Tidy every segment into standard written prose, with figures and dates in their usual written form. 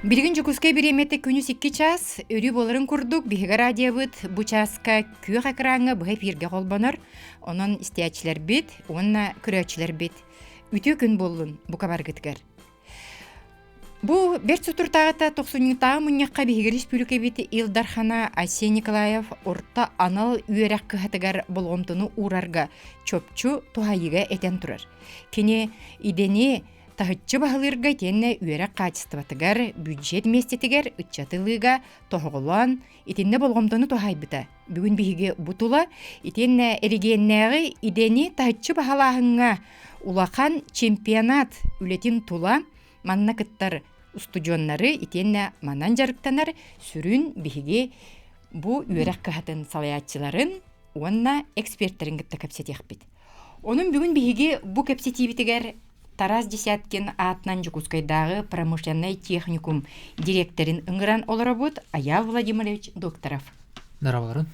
Билигин Дьокуускай бириэмэтэ күнүс 2 чаас, өрүү буоларын курдук биһиги радиобыт бу чааска күөх экраҥҥа быһа эфиргэ холбонор. Онон истээччилэрбит уонна көрөөччүлэрбит үтүө күн буоллун бука баргытыгар. Бу бэрт соторутааҕыта тохсунньутааҕы мунньахха биһиги республикабыт Ил Дархана Айсен Николаев орто анал үөрэх кыһатыгар болҕомтону уурарга чопчу туһайыыга этэн турар. Кини идэни таһыччы баһылыырга итиэннэ үөрэх хаачыстыбатыгар, бюджет миэстэтигэр ыччаты ылыыга тоһоҕолоон итиннэ болҕомтону туһаайбыта. Бүгүн биһиги бу тула итиэннэ эрэгийиэннээҕи идэни таһыччы баһылааһыҥҥа улахан чемпионат үлэтин тула манна кыттар устудьуоннары итиэннэ манан дьарыктанар сүрүн биһиги бу үөрэх кыһатын салайааччыларын уонна экспертэрин кытта кэпсэтиэхпит. Онон бүгүн биһиги бу кэпсэтиибитигэр Тарас Десяткин аатынан Дьокуускайдааҕы промышленнай техникум дириэктэрин ыҥыран олоробут Аял Владимирович Докторов. Здороваларын.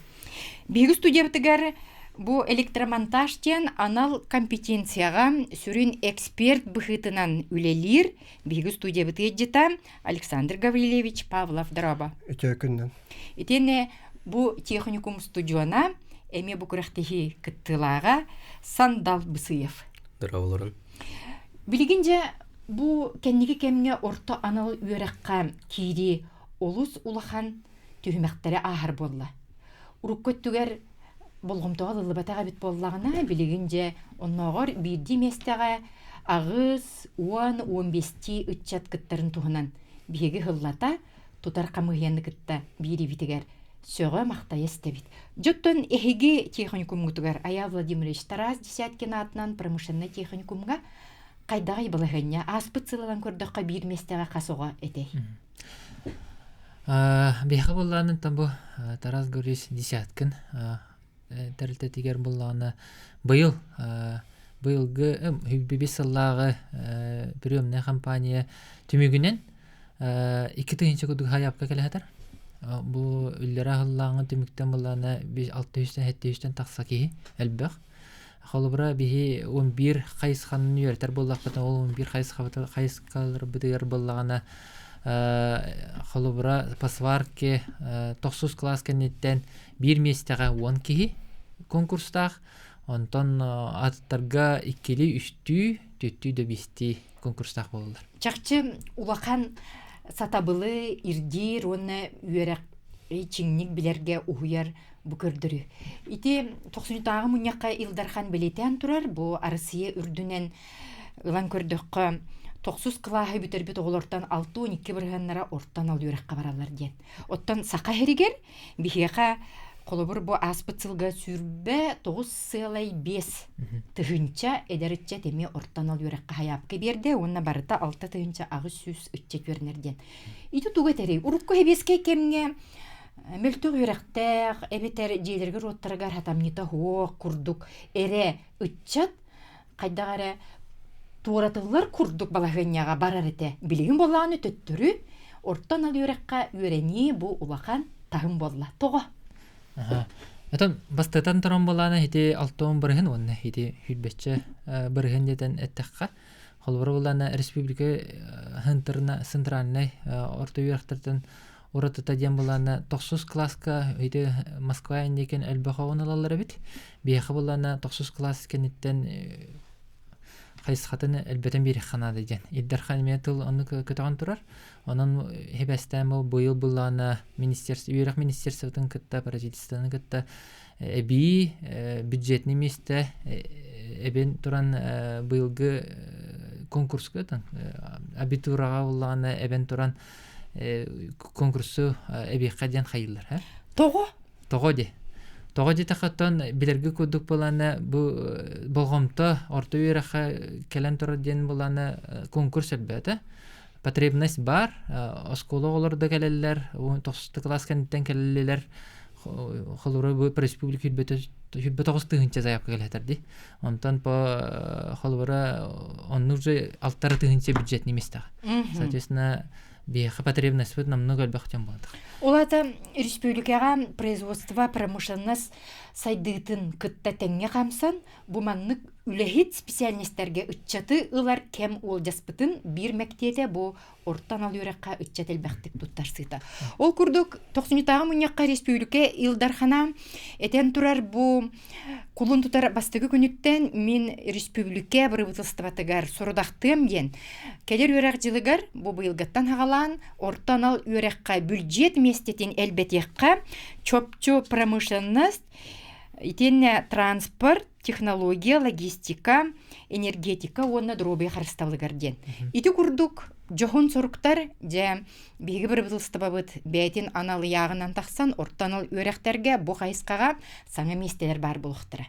Биһиги студиябытыгар бу электромонтаж диэн анал компетенцияҕа сүрүн эксперт быһыытынан үлэлиир биһиги студиябыт ыалдьыта Александр Гаврильевич Павлов. Дорообо. Үтүө күннэн. Итиэннэ бу техникум студиона эмиэ бу күрэхтэһии кыттыылааҕа Сандал Бысыев. Дорооболорун. Билигин дьэ бу кэнники кэмҥэ орто анал үөрэххэ киирии олус улахан түһүмэхтэри ааһар буолла. Урукку өттүгэр болҕомтоҕо ылыллыбатах эбит буоллаҕына, билигин дьэ оннооҕор биирдии миэстэҕэ 8, 10, 15-тии ыччат кыттарын туһунан биһиги сыллата тутар хамыыһыйаны кытта биириибитигэр сөҕө-махтайа истэбит. Дьоттон эһиги техникумҥутугар Аял Владимирович Тарас Десяткин аатынан промышленнай техникумҥа хайдаҕый балаһыанньа ааспыт сылынан көрдөххө биир миэстэҕэ хас оҕо этэй? Биһиэхэ буоллаҕына бу Тарас Гаврильевич Десяткин тэрилтэтигэр буоллаҕына быйыл быйылгы 25 сыллааҕы приемная компания түмүгүнэн 2000 курдук хайаапка кэлэһэтэр. Бу үллэрэ аһыллааҥы түмүктэн буоллаҕына 600-700 тахса киһи элбэх. Холобура биһи 11 хайысханы үөрэтэр буоллахпытына ол 11 хайысхаларбытыгар буоллаҕына холобура по сварке тохсус класс кэнниттэн биир миэстэҕэ 10 киһи конкурстаах, онтон атыттарга иккилии, үстүү, түөртүү да биэстии конкурстаах буолаллар. Чахчы улахан сатабылы ирдиир уонна үөрэх чиҥник билэргэ уһуйар бу көрдөрүү. Ити тохсунньутааҕы мунньахха Ил Дархан бэлиэтээн турар, бу Арасыйа үрдүнэн ылан көрдөххө, тохсус кылааһы бүтэрбит оҕолортон 62 бырыһыаннара орто анал үөрэххэ бараллар диэн. Оттон Саха сиригэр Биһиэхэ холобур бу ааспыт сылга 29,5 тыһыынча эдэр ыччат эмиэ орто анал үөрэххэ хайаапка биэрдэ уонна барыта 6800 ыччат үөрэнэр диэн. Ити тугу этэрий? Урукку сэбиэскэй кэмҥэ мөлтөх үөрэхтээх эбэтэр дьиэлэригэр уоттарыгар хатамньыта суох курдук эрэ ыччат хайдах эрэ туоратыллар курдук балаһыанньаҕа барар этэ. Билигин буоллаҕына төттөрү орто анал үөрэххэ үөрэнии бу улахан таһым буолла. Тоҕо? Отон бастатан туран буолаана ити алтон бырыһын уонна ити хүрбэччэ бырыһын диэтэн эттэххэ холобура буоллаана республика центральнай орто үөрэхтэртэн уратыта диэн булаана тохсус кылааска ити Москва инникин элбэх оҕону ылаллар эбит. Биһиэхэ булаана тохсус кылаас кэнниттэн хайысхатын элбэтэн биэриэххэ наада диэн. Илдархан эмиэ тыл оннук көтөҕөн турар. Онон хебэстээн бу быйыл буллаана министерство үөрэх министерствотын кытта правительствоны кытта эбии бюджетный миэстэ эбин туран быйылгы конкурска абитураҕа буллаҕына эбэн туран конкурсу эбиэххэ диэн хайыыллар һэ Тоҕо? Тоҕо ди? Тоҕо диэтэххэ билэргэ курдук буолаана бу болҕомто орто үөрэххэ кэлэн турар диэн буолаана конкурс элбээтэ. Потребность баар, оскуола оҕолоро да кэлэллэр, тохсус кылаас кэнниттэн кэлэллэр. Холобура бу республика 29 тыһыынча заявка кэлэтэр дии. Онтон по холобура оннук же алтара тыһыынча бюджетный местаҕа. Соответственно, биһиэхэ потребностьпыт намного элбэх дьон буолар. Ол аата республикаҕа производство, промышленность сайдыытын кытта тэҥҥэ хамсан, бу маннык Үлэһит специальностарга ыччаты ылар кэм уолдьаспытын биир мэктиэтэ бу орто анал үөрэххэ ыччат элбэхтик туттарсыыта. Ол курдук, тохсунньутааҕы мунньахха республика Ил Дархана этэн турар бу кулун тутар бастакы күнүттэн мин республика бырабыыталыстыбатыгар сорудахтыам диэн кэлэр үөрэх дьылыгар бу быйылгыттан хаҕалаан орто анал үөрэххэ бүлдьүөт миэстэтин элбэтиэххэ, чопчу промышленность итиэннэ транспорт технология, логистика, энергетика уонна доруобуйа харыстабылыгар диэн. Ити курдук дьоһун соруктар дьэ биһиги бырабыыталыстыбабыт бэйэтин анал ыйааҕынан тахсан орто анал үөрэхтэргэ бу хайысхаҕа саҥа миэстэлэр баар буолуохтара.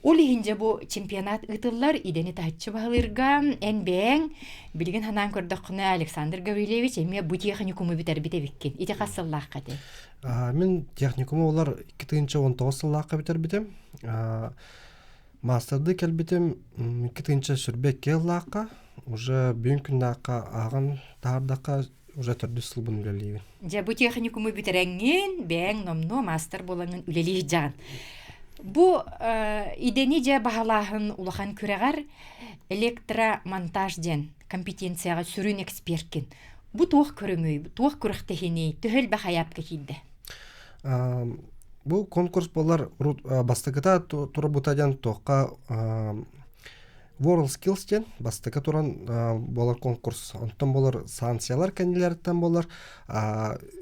Ол иһин дьэ бу чемпионат ыытыллар идэни таһыччы баһылыырга эн бэйэҥ билигин санаан көрдөххүнэ Александр Гаврильевич эмиэ бу техникуму бүтэрбит эбиккин. Ити хас сыллаахха этэй? Мин техникуму олар 2019 сыллаахха бүтэрбитим. Маастардыы кэлбитим 2022 сыллаахха. Уже бүгүн күннээххэ ааҕан таһаардахха уже төрдүс сылбын үлэлиибин. Дьэ бу техникуму бүтэрэҥҥин, бэйэҥ номнуо маастар буолаҥҥын үлэлии сылдьаҕын. Бу идэни дьэ баһылааһын улахан күрэҕэр электромонтаж диэн компетенцияҕа сүрүн эксперкин. Бу туох көрүҥүй, туох күрэхтэһииний, төһө элбэх айаапка киирдэ? Бу конкурс буолар бастакыта турбута диэн туохха World Skills диэн бастакы туран буолар конкурс. Онтон буолар санкциялар кэннилэриттэн буолар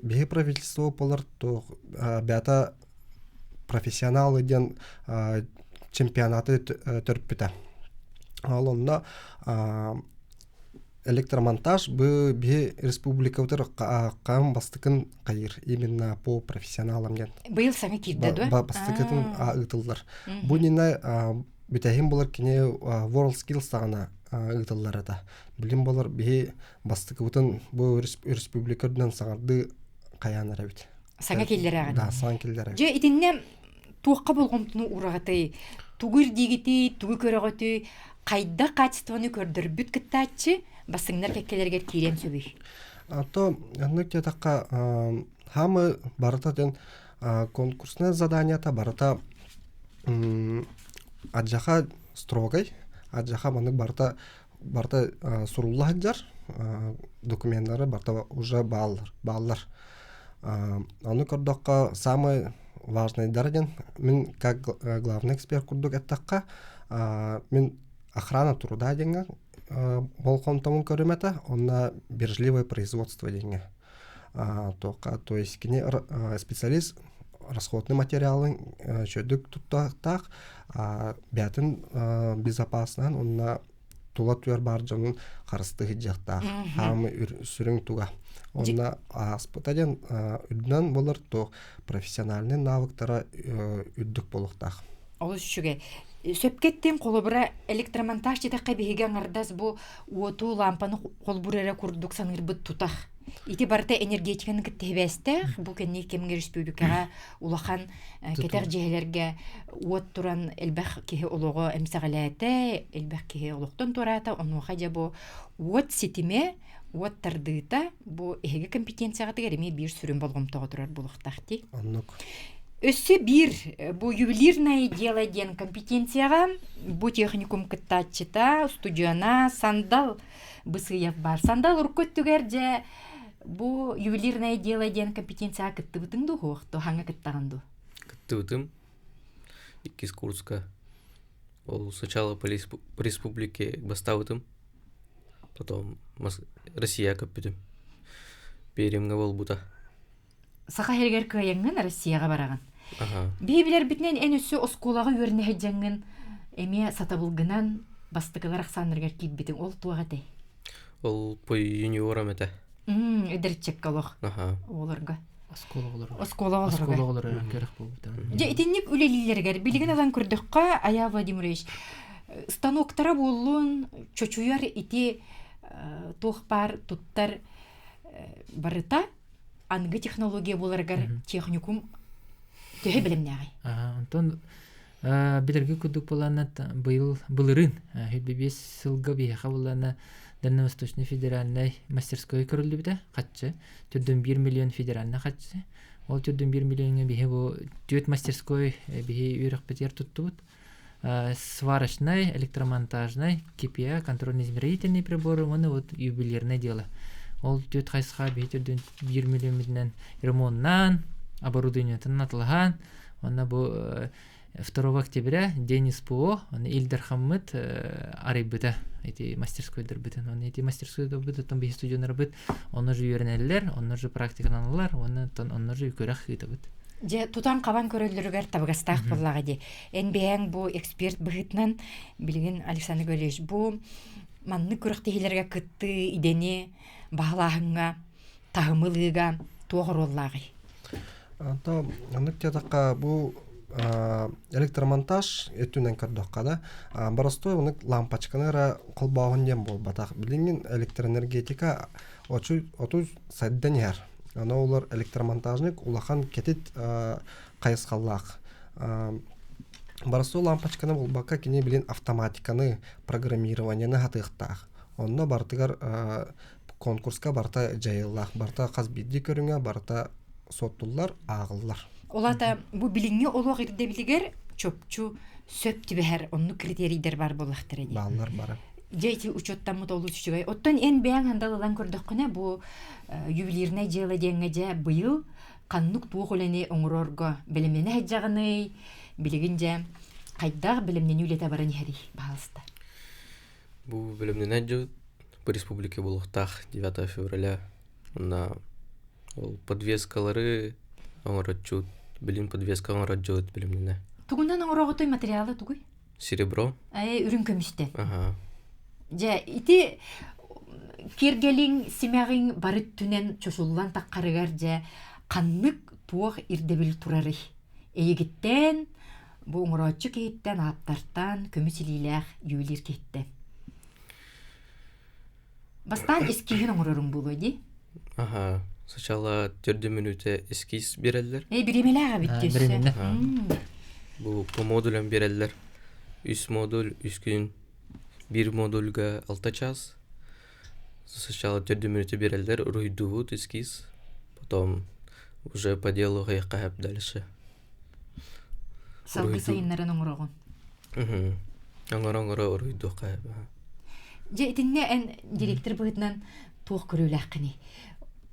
биһи правительство буолар туох бэйэтэ профессионалы диэн чемпионаты төрпүтэ. Ол онно электромонтаж бу биһи республикабытыр хаан бастакын хайыр именно по профессионалам диэн. Быйыл саҥа киирдэ дуо? Бастакытын ыытыллар. Бу нина бүтэһин болар кини World Skills саҕана ыытыллар это. Билим болар биһи бастакыбытын бу республика үрдүнэн саҥардыы хайаан эрэбит. Саҥа киллэрэҕин. Да, саҥа киллэрэбит. Дьэ итиннэ туохха болҕомтону уураҕытый? Тугу ирдиигитий, тугу көрөҕүтүй? Хайдах качествоны көрдөрбүт кыттааччы бастыҥнар кэккэлэригэр киириэн сөбүй? А то оннук диэтэххэ хаамы барыта ден конкурсное заданиета барыта адьаха строгай, адьаха маннык барыта барыта сурулла сылдьар докуменнары барыта уже бааллар бааллар ону көрдөххө самый важныйдара диэн мин как главный эксперт курдук эттэххэ мин охрана труда диэҥҥэ болҕомтобун көрүм этэ онно бережливое производство диэҥҥэ туохха то есть кини специалист расходный материалын үчүгэйдик туттахтаах бэйэтин безопаснаһын уонна тула түөр баар дьонун харыстыы сылдьыахтаах хаамы сүрүн туга онно ааспыта диэн үрдүнэн буолар туох профессиональный навыктара үрдүк буолуохтаах. Олус үчүгэй. Сөпкө эттиҥ, холобура, электромонтаж диэтэххэ биһиги аҥардас бу уоту, лампаны холбуур эрэ курдук саныырбыт тутах. Ити барыта энергетиканы кытта сибээстээх. Бу кэнники кэмҥэ республикаҕа улахан кэтэх дьиэлэргэ уот туран элбэх киһи олоҕо эмсэҕэлээтэ, элбэх киһи олохтон туораата. Онуоха дьэ бу уот ситимэ, уот тардыыта бу эһиги компетенцияҕытыгар эмиэ биир сүрүн болҕомтоҕо турар буолуохтаах дии. Оннук. Өссө биир бу ювелирное дело диэн компетенцияҕа бу техникум кыттааччыта, устудьуона Сандал Бысыев баар. Сандал урукку өттүгэр дьэ бу ювелирное дело диэн компетенцияҕа кыттыбытыҥ дуу, суох дуу, хаҥа кыттаҕын дуу? Кыттыбытым. Иккис курска. Ол сначала по республике бастаабытым. Потом Россия көппүтүм. Пермҥэ буолбута. Саха сиригэр кыайаҥҥын Россияҕа бараҕын. Биһи билэрбитинэн эн өссө оскуолаҕа үөрэнэ сылдьаҥҥын эмиэ сатабылгынан бастакылар ахсааннарыгар киирбитиҥ. Ол туох этэй? Ол по юниорам этэ. Эдэрчэккэ олох оҕолорго. Оскуола оҕолоро. Оскуола оҕолоругар. Оскуола оҕолоро көрөх буолбута. Дьэ итинник үлэлииллэригэр билигин ылан көрдөххө, Ая Владимирович, станоктара буоллун, чочуйар ити туох баар туттар барыта аныгы технология буоларыгар техникум төһө бэлэмнээҕий? Онтон билэргэ курдук буолаанна быйыл былырыын 25 сылга биһиэхэ буоллаана Дальневосточный федеральнай мастерской көрүллүбүтэ хаччы төрдүн 1 миллион федеральный хаччы ол төрдүн 1 миллионҥа биһи бу түөрт мастерской биһи үөрэхпитигэр туттубут. Сварочный, электромонтажный, КПА, контрольно-измерительные приборы, уонна вот ювелирное дело. Ол түөрт хайысха биһи төрдүн биир миллион ремоннаан, оборудованиетын атылаһаан, уонна бу 2 октября День СПО, оны Ил Дархаммыт арыйбыта ити мастерскойдарбытын. Оны ити мастерскойдарбыт оттон биһи студионарбыт онно же үөрэнэллэр, онно же практикаланаллар, уонна онно же күрэх ыытабыт. Дьэ, тутан-хабан көрөллөрүгэр табыгастаах буоллаҕа дии. Эн бэйэҥ бу эксперт быһыытынан билигин Александр Гаврильевич бу маннык күрэхтэһиилэргэ кыттыы идэни баһылааһыҥҥа таһымы ылыыга туох оруоллааҕый? Онто оннук диэтэххэ бу электромонтаж өттүнэн көрдөххө да боростуой оннук лампочканы эрэ холбооһун диэн буолбатах. Билигин электроэнергетика оту сайдан иһэр. Аны олор электромонтажник улахан кэтит хайысхалаах. Боростуой лампочканы булбакка кини билин автоматиканы, программированиены хатыахтаах. Онно барытыгар конкурска барыта дьайыллаах, барыта хас биирдии көрүҥэ барыта суоттуллар, ааҕыллар. Ол аата бу билиҥҥи олох ирдэбилигэр чопчу сөп түбэһэр оннук критерийдэр баар буоллахтара дии. Бааллар бары. Дьэ ити учуоттаммыт олус үчүгэй. Оттон эн бэйэҥ хандал ылан көрдөххүнэ бу ювелирнай дьыала диэҥҥэ дьэ быйыл ханнык туох үлэни оҥорорго бэлэмнэнэ сылдьаҕыный? Билигин дьэ хайдах бэлэмнэнии үлэтэ баран иһэрий, баһаалыста? Бу бэлэмнэнэ дьыл по республике буолуохтаах 9 февраля. Онно ол подвескалары оҥороччут, билин подвеска оҥороччут бэлэмнэнэ. Тугунан оҥороҕутой материалы тугуй? Серебро. Э, үрүҥ көмүстэн. Аха. Дьэ, ити киэргэлиҥ, симэҕиҥ бары өттүнэн чочуллан таххарыгар дьэ ханнык туох ирдэбил турарый? Эйигиттэн, бу оҥорооччу киһиттэн, ааптартан, көмүс илиилээх ювелир киһиттэн. Бастаан эскиһин оҥороруҥ буолуо дии? Аха. Сначала төрдү мүнүүтэ эскиз биэрэллэр. Э, бириэмэлээх эбит өссө. Бириэмэнэ. Бу по модулям биэрэллэр. Үс модуль, үс күн. Биир модульга алта час. Сначала төрдү мүнүүтэ биэрэллэр, уруһуйдуубут эскиз. Потом уже по делу хайахха дальше. Салгыы сайыннаран оҥороҕун. Оҥоро-оҥоро уруһуйдуохха Дьэ итиннэ эн директор быһыытынан туох көрүүлээххиний?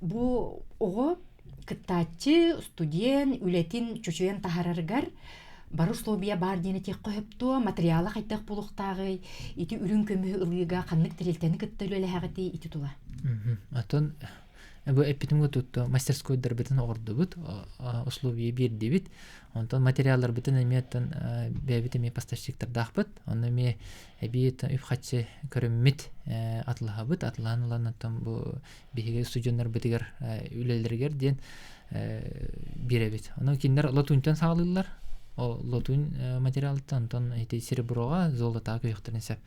Бу оҕо кыттааччы, студент үлэтин чочуйан таһаарарыгар бары условия баар диэн этиэххэ сөп дуо? Материала хайдах буолуохтааҕый? Ити үрүҥ көмүһү ылыыга ханнык тэрилтэни кытта үлэлэһэҕитий ити тула? Оттон бу эппитим курдук мастерскойдарбытын оҕордубут, условия биэрдибит. Онтон материалларбытын эмиэ оттон бэйэбит эмиэ поставщиктардаахпыт. Онно эмиэ эбии үп-харчы көрүммүт атылаһабыт. Атылаһан ылан оттон бу биһиги студеннарбытыгар үлэлэригэр диэн биэрэбит. Онон кинилэр латуньтан саҕалыыллар. Ол латунь материалыттан онтон ити сереброҕа, золотаҕа көһүөхтэрин сөп.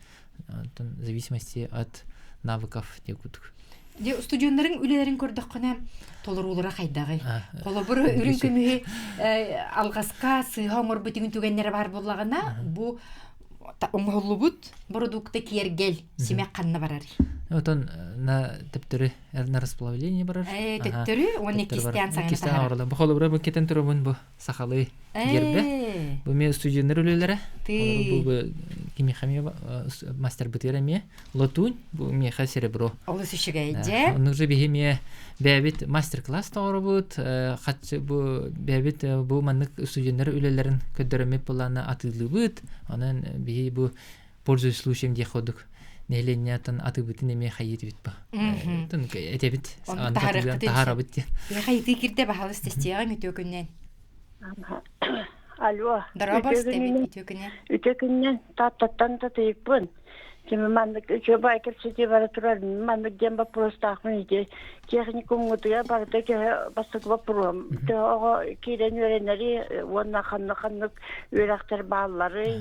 Онтон в зависимости от навыков диэн курдук. Дьэ, устудьуоннарыҥ үлэлэрин көрдөххүнэ, толоруулара хайдаҕый? Холобур, үрүҥ көмүһү алҕаска сыыһа оҥорбут үгүн түгэннэрэ баар буоллаҕына, бу оҥоһуллубут бородуукта киэргэл, симэх ханна барарый? Отон на төптөрү на расплавление барар. Э, төттөрү уонна иккистээн саҥаны таһаарар. Бу холобура бу кетен турабын бу сахалыы гербэ. Бу мен студенттар үлэлэрэ. Бу бу кимиэхэ эмиэ мастербытыгар эмиэ латунь, бу миэхэ серебро. Олус үчүгэй дьэ. Оннук же биһи эмиэ бэйэбит мастер-класс тоҕоробут, хаччы бу бэйэбит бу маннык студенттар үлэлэрин көрдөрөммүт былаана атыылыыбыт. Онон биһи бу пользуясь случаем диэх курдук нэһилиэнньэттэн атыыбытын эмиэ хайыытыбыт ба. Этэбит таһаарабыт диэн. Хайытыы кирдэ баһалыс тестиэҕиҥ үтүө күннэн. Алло. Дорообо истэбит үтүө күннэн. Үтүө күннэн Тааттаттан татыйыппын. Кими маннык үчүгэй кэпсэтии бара турар маннык диэн боппуруостаахпын ити техникумҥутугар барыта төһө бастакы боппуруом төһө оҕо киирэн үөрэнэри уонна ханнык ханнык үөрэхтэр баалларый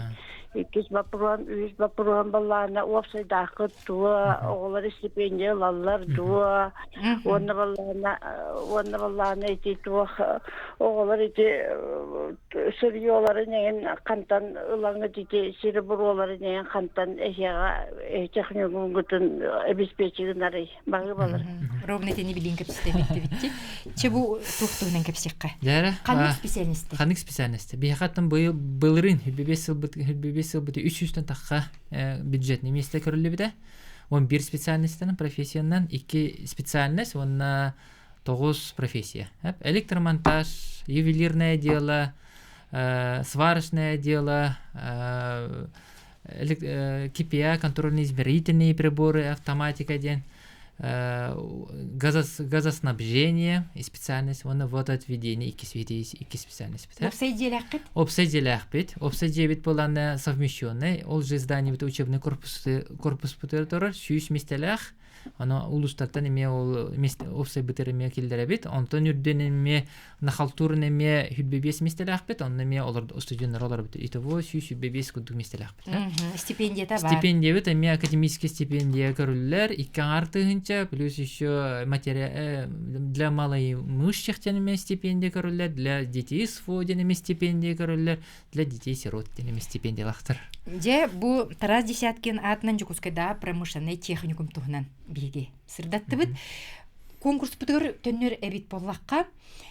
Иккис боппуруон, үһүс боппуруон баллаана уопсайдааххыт дуо, оҕолор стипендия ылаллар дуо, уонна баллаана уонна баллаана ити туох оҕолор ити сырьёларын эҥин хантан ылаҥыт ити сереброларын эҥин хантан эһиэҕэ техникумгутун обеспечи гынарый баһыыбалар. Ровно итини билиин кэпсэтэ Че бу туох туһунан кэпсиэххэ? Дьээрэ. Ханнык специальностьтар? Ханнык специальностьтар? Биһиэхэ быйыл былырыын 25 сылбыт 25 сылбыт 300-тэн тахха бюджетный миэстэ көрүллүбүтэ. 11 специальностьтан профессиянан 2 специальность уонна 9 профессия. Электромонтаж, ювелирное дело, сварочное дело, КПА, контрольно-измерительные приборы, автоматика диэн, газоснабжение и специальность, уонна водоотведение икки икки специальность. Уопсай дьиэлээххит? Уопсай дьиэлээхпит. Уопсай дьиэбит буоллаҕына совмещенный. Ол же зданиебыт учебный корпус корпуспутугар турар 100 миэстэлээх. Ону улуустартан эмиэ ол уопсайбытыгар эмиэ киллэрэбит. Онтон үрдүн эмиэ Нахалтурун эмиэ 25 миэстэлээхпит, онно эмиэ олор студеннар олорбут. Итого 125 курдук миэстэлээхпит. Стипендията бар. Стипендиябыт эмиэ академический стипендия көрүллэр. Икки аҥаар тыһыынча, плюс еще материал для малоимущих диэн эмиэ стипендия көрүллэр, для детей СФО диэн эмиэ стипендия көрүллэр, для детей сирот диэн эмиэ стипендиялаахтар. Дьэ, бу Тарас Десяткин аатынан Дьокуускайдааҕы промышленнай техникум туһунан биһиги сырдаттыбыт. Конкурспутугар төннөр эбит буоллахха,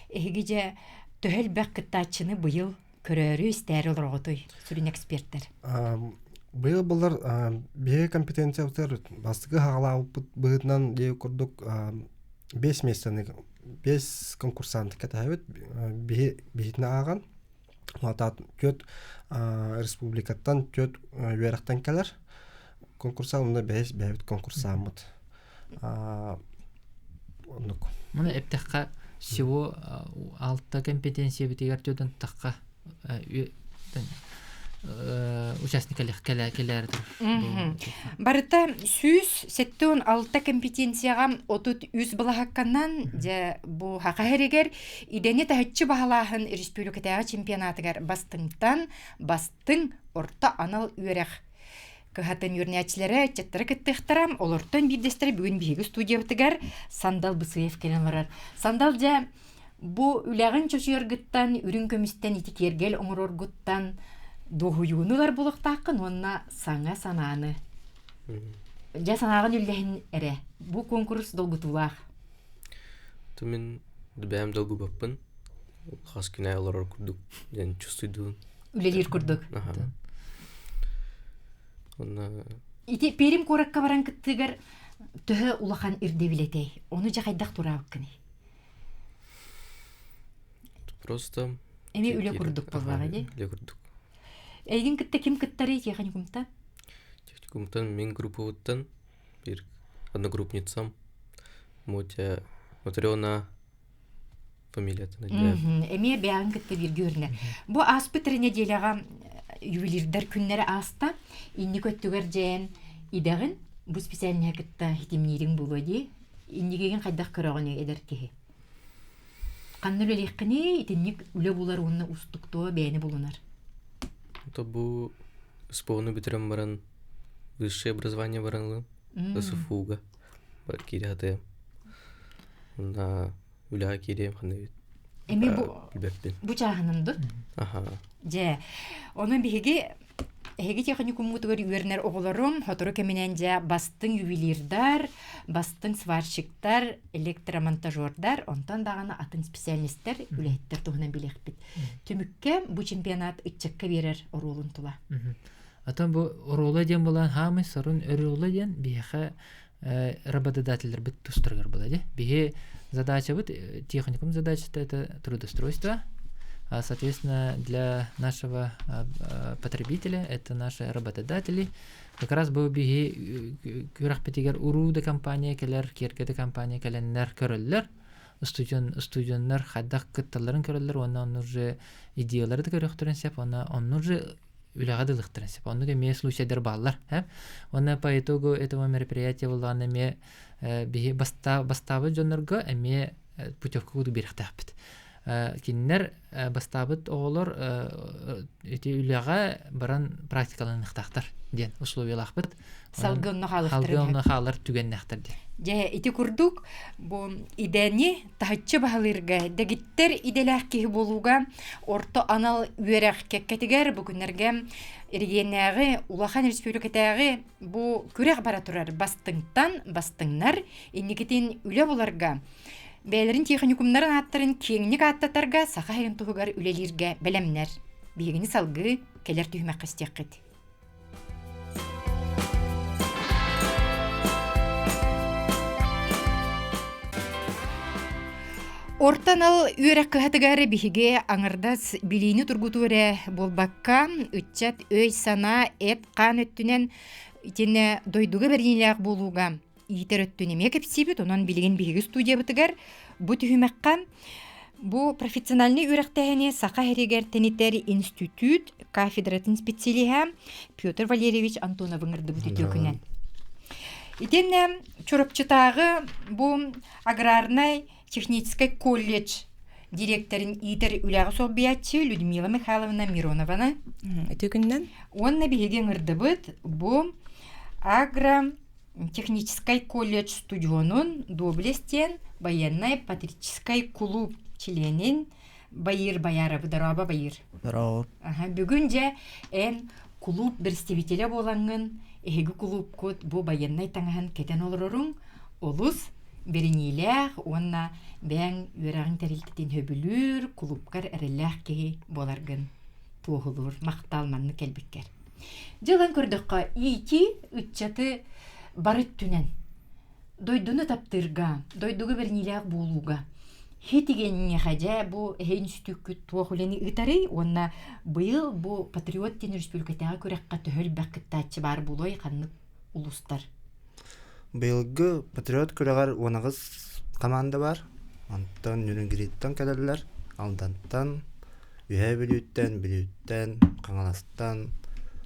эһиги дьэ төһө элбэх кыттааччыны быйыл көрөөрү истээри олороҕутуй сүрүн эксперттэр? Быйыл булар биһиги компетенциябытыгар бастакы хаҕалаабыппыт быһыытынан диэ курдук 5 миэстэни 5 конкурсанты кэтэһэбит биһи биһитин ааҕан Атаат түөрт республикаттан түөрт үөрэхтэн кэлэр конкурсаан уонна бэһис бэйэбит конкурсааммыт. Оннук. Маны эптэххэ всего алта компетенциябытыгар түөртэн тахха участник кэлээр Барыта 176 компетенцияҕа 33 былаһакканан дьэ бу хаха иһэригэр Идэни таһыччы баһылааһын республикатааҕы чемпионатыгар бастыҥтан бастыҥ орто анал үөрэх кыһатын үөрэнээччилэрэ ыччаттара кыттыахтара. Олортон биирдэстэрэ бүгүн биһиги студиябытыгар Сандал Бысыев кэлэн олорор. Сандал дьэ бу үлэҕин чочуйаргыттан, үрүҥ көмүстэн ити киэргэл оҥороргуттан дуоһуйууну ылар буолуохтааххын уонна саҥа санааны. Дьэ санааҕын үллэһин эрэ. Бу куонкурус долгутуулаах. Мин бэйэм долгуйбаппын. Хас күн аайы олорор курдук диэн чувствуйдуун. Үлэлиир курдук. Аха. Онно Ити Пермь куоракка баран кыттыыгар төһө улахан ирдэбил этэй? Ону дьэ хайдах тураабыккыный? Просто Эмиэ үлэ курдук буоллаҕа дии. Үлэ курдук. Эйигин кытта ким кыттарый техникумтан? Техникумтан мин группабыттан биир одногруппницам Мотя Матрена фамилиятын өйдөөбүт. Эмиэ бэйэҕин кытта бииргэ үөрэнэр. Бу ааспыт эрэ нэдиэлэҕэ ювелирдар күннэрэ ааста. Инник өттүгэр дьээн идэҕин бу специальноһы кытта хитимниириҥ буолуо дии. Иннигигин хайдах көрөҕүнүй эдэр киһи? Ханна үлэлиэххиний итинник үлэ булар уонна устуктуо бэйэни булунар? То бу СПОну бүтэрэн баран высшее образование баран ылым. СФУга бар киирэ сатыам. Онно үлэҕэ киириэм ханна Эми бу билбэппин. Бу чааһынан дур? Аха. Дьэ, онон биһиги эһиги техникуммутугар үөрэнэр оҕолорум сотору кэминэн дьэ бастыҥ ювелирдар, бастыҥ сварщиктар, электромонтажердар, онтон даҕаны атын специалистар, үлэһиттэр туһунан билиэхпит. Түмүккэ бу чемпионат ыччакка биэрэр оруолун тула. Атын бу оруола диэн буолан хаамай сорун оруола диэн биһиэхэ работодателлэрбит тустарыгар була дии. Биһи задачабыт, техникум задачата это трудоустройство, а, соответственно, для нашего потребителя, это наши работодатели, как раз бу биһи күрэхпитигэр уруу да компания кэлэр, киэргэ да компания кэлэннэр көрөллөр, студент студеннар хайдах кытталларын көрөллөр уонна онно уже идеялары да көрүөхтэрин сөп уонна онно уже үлэҕэ да ылыахтарын сөп. Оннук эмиэ случайдар бааллар. Уонна по итогу этого мероприятия буоллаҕына эмиэ биһи бастаабыт дьоннорго эмиэ путевка курдук биэриэхтээхпит. Кинилэр бастаабыт оҕолор ити үлэҕэ баран практикаланыахтаахтар диэн условиялаахпыт. Салгыы онно хаалыахтар. Салгыы онно хаалар түгэннээхтэр диэн. Дьэ, ити курдук бу идэни таһыччы баһылыырга, дэгиттэр идэлээх киһи буолууга орто анал үөрэх кэккэтигэр бу күннэргэ регионнааҕы улахан республикатааҕы бу күрэх бара турар бастыҥтан бастыҥнар инникитин үлэ буларга бэйэлэрин техникумнарын ааттарын киэҥник ааттатарга саха сирин туһугар үлэлииргэ бэлэмнэр. Биһигини салгыы кэлэр түһүмэххэ истиэххит. Орто анал үөрэх кыһатыгар биһиги аҥардас билиини тургутуу эрэ буолбакка, ыччат өй-санаа, эт-хаан өттүнэн итиннэ дойдуга бэриниилээх буолууга иитэр өттүн эмиэ кэпсиибит. Онон билигин биһиги студиябытыгар бу түһүмэххэ бу профессиональнай үөрэхтээһини Саха сиригэр тэнитэр институт кафедратын специалиһа Петр Валерьевич Антонов ыҥырдыбыт үтүө күнэн. Итиэннэ Чурапчытааҕы бу аграрнай техническэй колледж директорын иитэр үлэҕэ солбуйааччы Людмила Михайловна Миронованы. Үтүө күнүнэн. Уонна биһиги ыҥырдыбыт бу агро техническай колледж студионун Доблесть диэн байыаннай-патриотическай кулууп чилиэнин Байыр Баяров. Здорово, Байыр. Здорово. Аха, бүгүн дьэ эн кулууп представителэ буолаҥҥын, эһиги кулуупкут бу байыаннай таҥаһын кэтэн олороруҥ олус бэриниилээх уонна бэйэҥ үөрэҕиҥ тэрилтэтин сөбүлүүр, кулуупкар эрэллээх киһи буоларгын туоһулуур. Махтал маннык кэлбиккэр. Дьылан көрдөххө, иитии ыччаты бары өттүнэн дойдуну таптыырга, дойдуга бэриниилээх буолууга хитигэнньэхэ дьэ бу эһэ үнстүүккүт туох үлэни ыытарый уонна быйыл бу патриот диэн республикатааҕы күрэххэ төһө элбэх кыттааччы баар буолуой ханнык улуустар? Быйылгы патриот күрэҕэр 18 команда бар. Онтон Нюрингриттан кэлэллэр, Алдантан, Үһээ Бүлүүттэн, Бүлүүттэн, Хаҥаластан,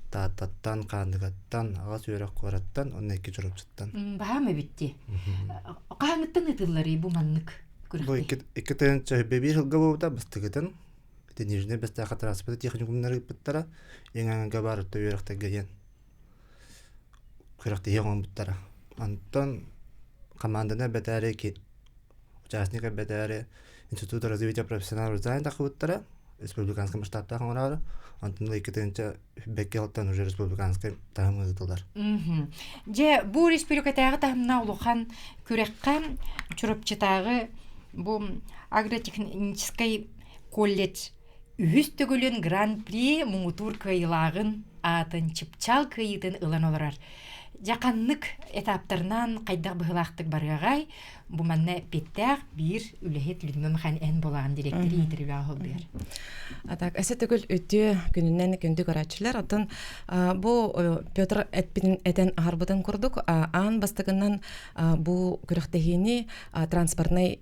Тааттаттан, Хаандыгаттан, Аҕас үөрэх куораттан уонна икки Чурапчыттан. Баһаам эбит дии. Хаһааҥҥыттан ыытылларый бу маннык Бу 2001 сылга буолбута бастакытын ити Нижнэй Бэстээххэ транспорт техникумнары ыыппыттара, ең аҥарга баар орто үөрэхтэргэ диэн күрэхтэһии оҥорбуттара. Онтон команданы бэтээри участник эбэтээри Институт развития профессионального дизайна тахсыбыттара республиканскай масштабтаах оҥороору онтон 2 бэкке алтан уже республиканскай таһымҥа ыытыллар. Дьэ, бу республикатааҕы таһымна улахан күрэххэ Чурапчытааҕы бу агротехническай колледж үһүс төгүлүн гран-при муҥутуур кыайыылааҕын аатын чыпчаал кыайыытын ылан олорор. Дьэ ханнык этаптарынан хайдах быһыылаахтык барыаҕай? Бу манна эппиэттээх биир үлэһит Людмила Михайловна эн буолаҕын директори иитэр үлэҕэ холбуйар. А так, эсэ төгүл үтүө күнүнэн күндү көрөөччүлэр. Оттон бу Петр этпитин этэн аһарбытын курдук, аан бастакынан бу күрэхтэһиини транспортнай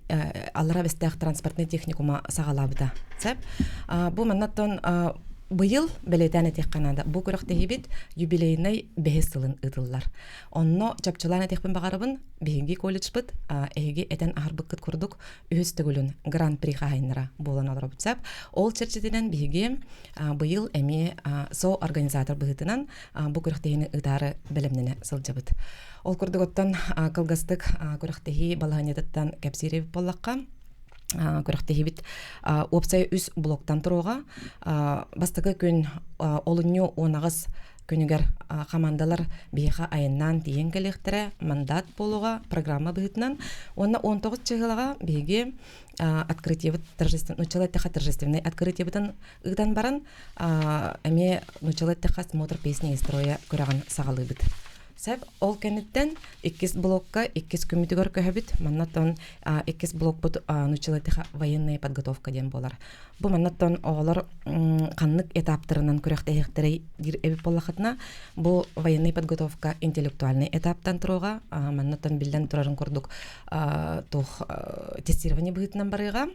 аллара бэстээх транспортнай техникума саҕалаабыта. Сөп. Бу маннаттан быйыл бэлиэтээн этиэххэ наада. Бу күрэхтэһиибит юбилейнай бэһис сылын ыытыллар. Онно чопчулаан этиэхпин баҕарабын, биһиги колледжпыт эһиги этэн аһарбыккыт курдук үһүс төгүлүн гран-при хаһайыннара буолан олоробут сөп. Ол чэрчитинэн биһиги быйыл эмиэ со-организатор быһыытынан бу күрэхтэһиини ыытаары бэлэмнэнэ сылдьабыт. Ол курдук оттон кылгастык күрэхтэһии балаһыанньатыттан кэпсиир эбит буоллахха, күрэхтэһиибит уопсай үс блоктан туруоҕа. Бастакы күн олунньу 18 күнүгэр хамаандалар биһиэхэ айаннаан тиийэн кэлиэхтэрэ, мандат буолуоҕа программа быһыытынан. Уонна 19 чыһылаҕа биһиги открытиебыт торжественный, нуччалыы эттэххэ торжественный открытиебытын ыытан баран, эмиэ нуччалыы эттэххэ смотр песни и строя күрэҕин саҕалыыбыт. Сөп. Ол кэнниттэн иккис блокка иккис күммүтүгэр көһөбүт. Маннаттан иккис блокпут нуччалыы военная подготовка диэн буолар. Бу маннаттан оҕолор ханнык этаптарынан күрэхтэһиэхтэрэй диир эбит буоллахытына, бу военная подготовка интеллектуальный этаптан туруоҕа. Маннаттан биллэн турарын курдук туох тестирование быһыытынан барыаҕа.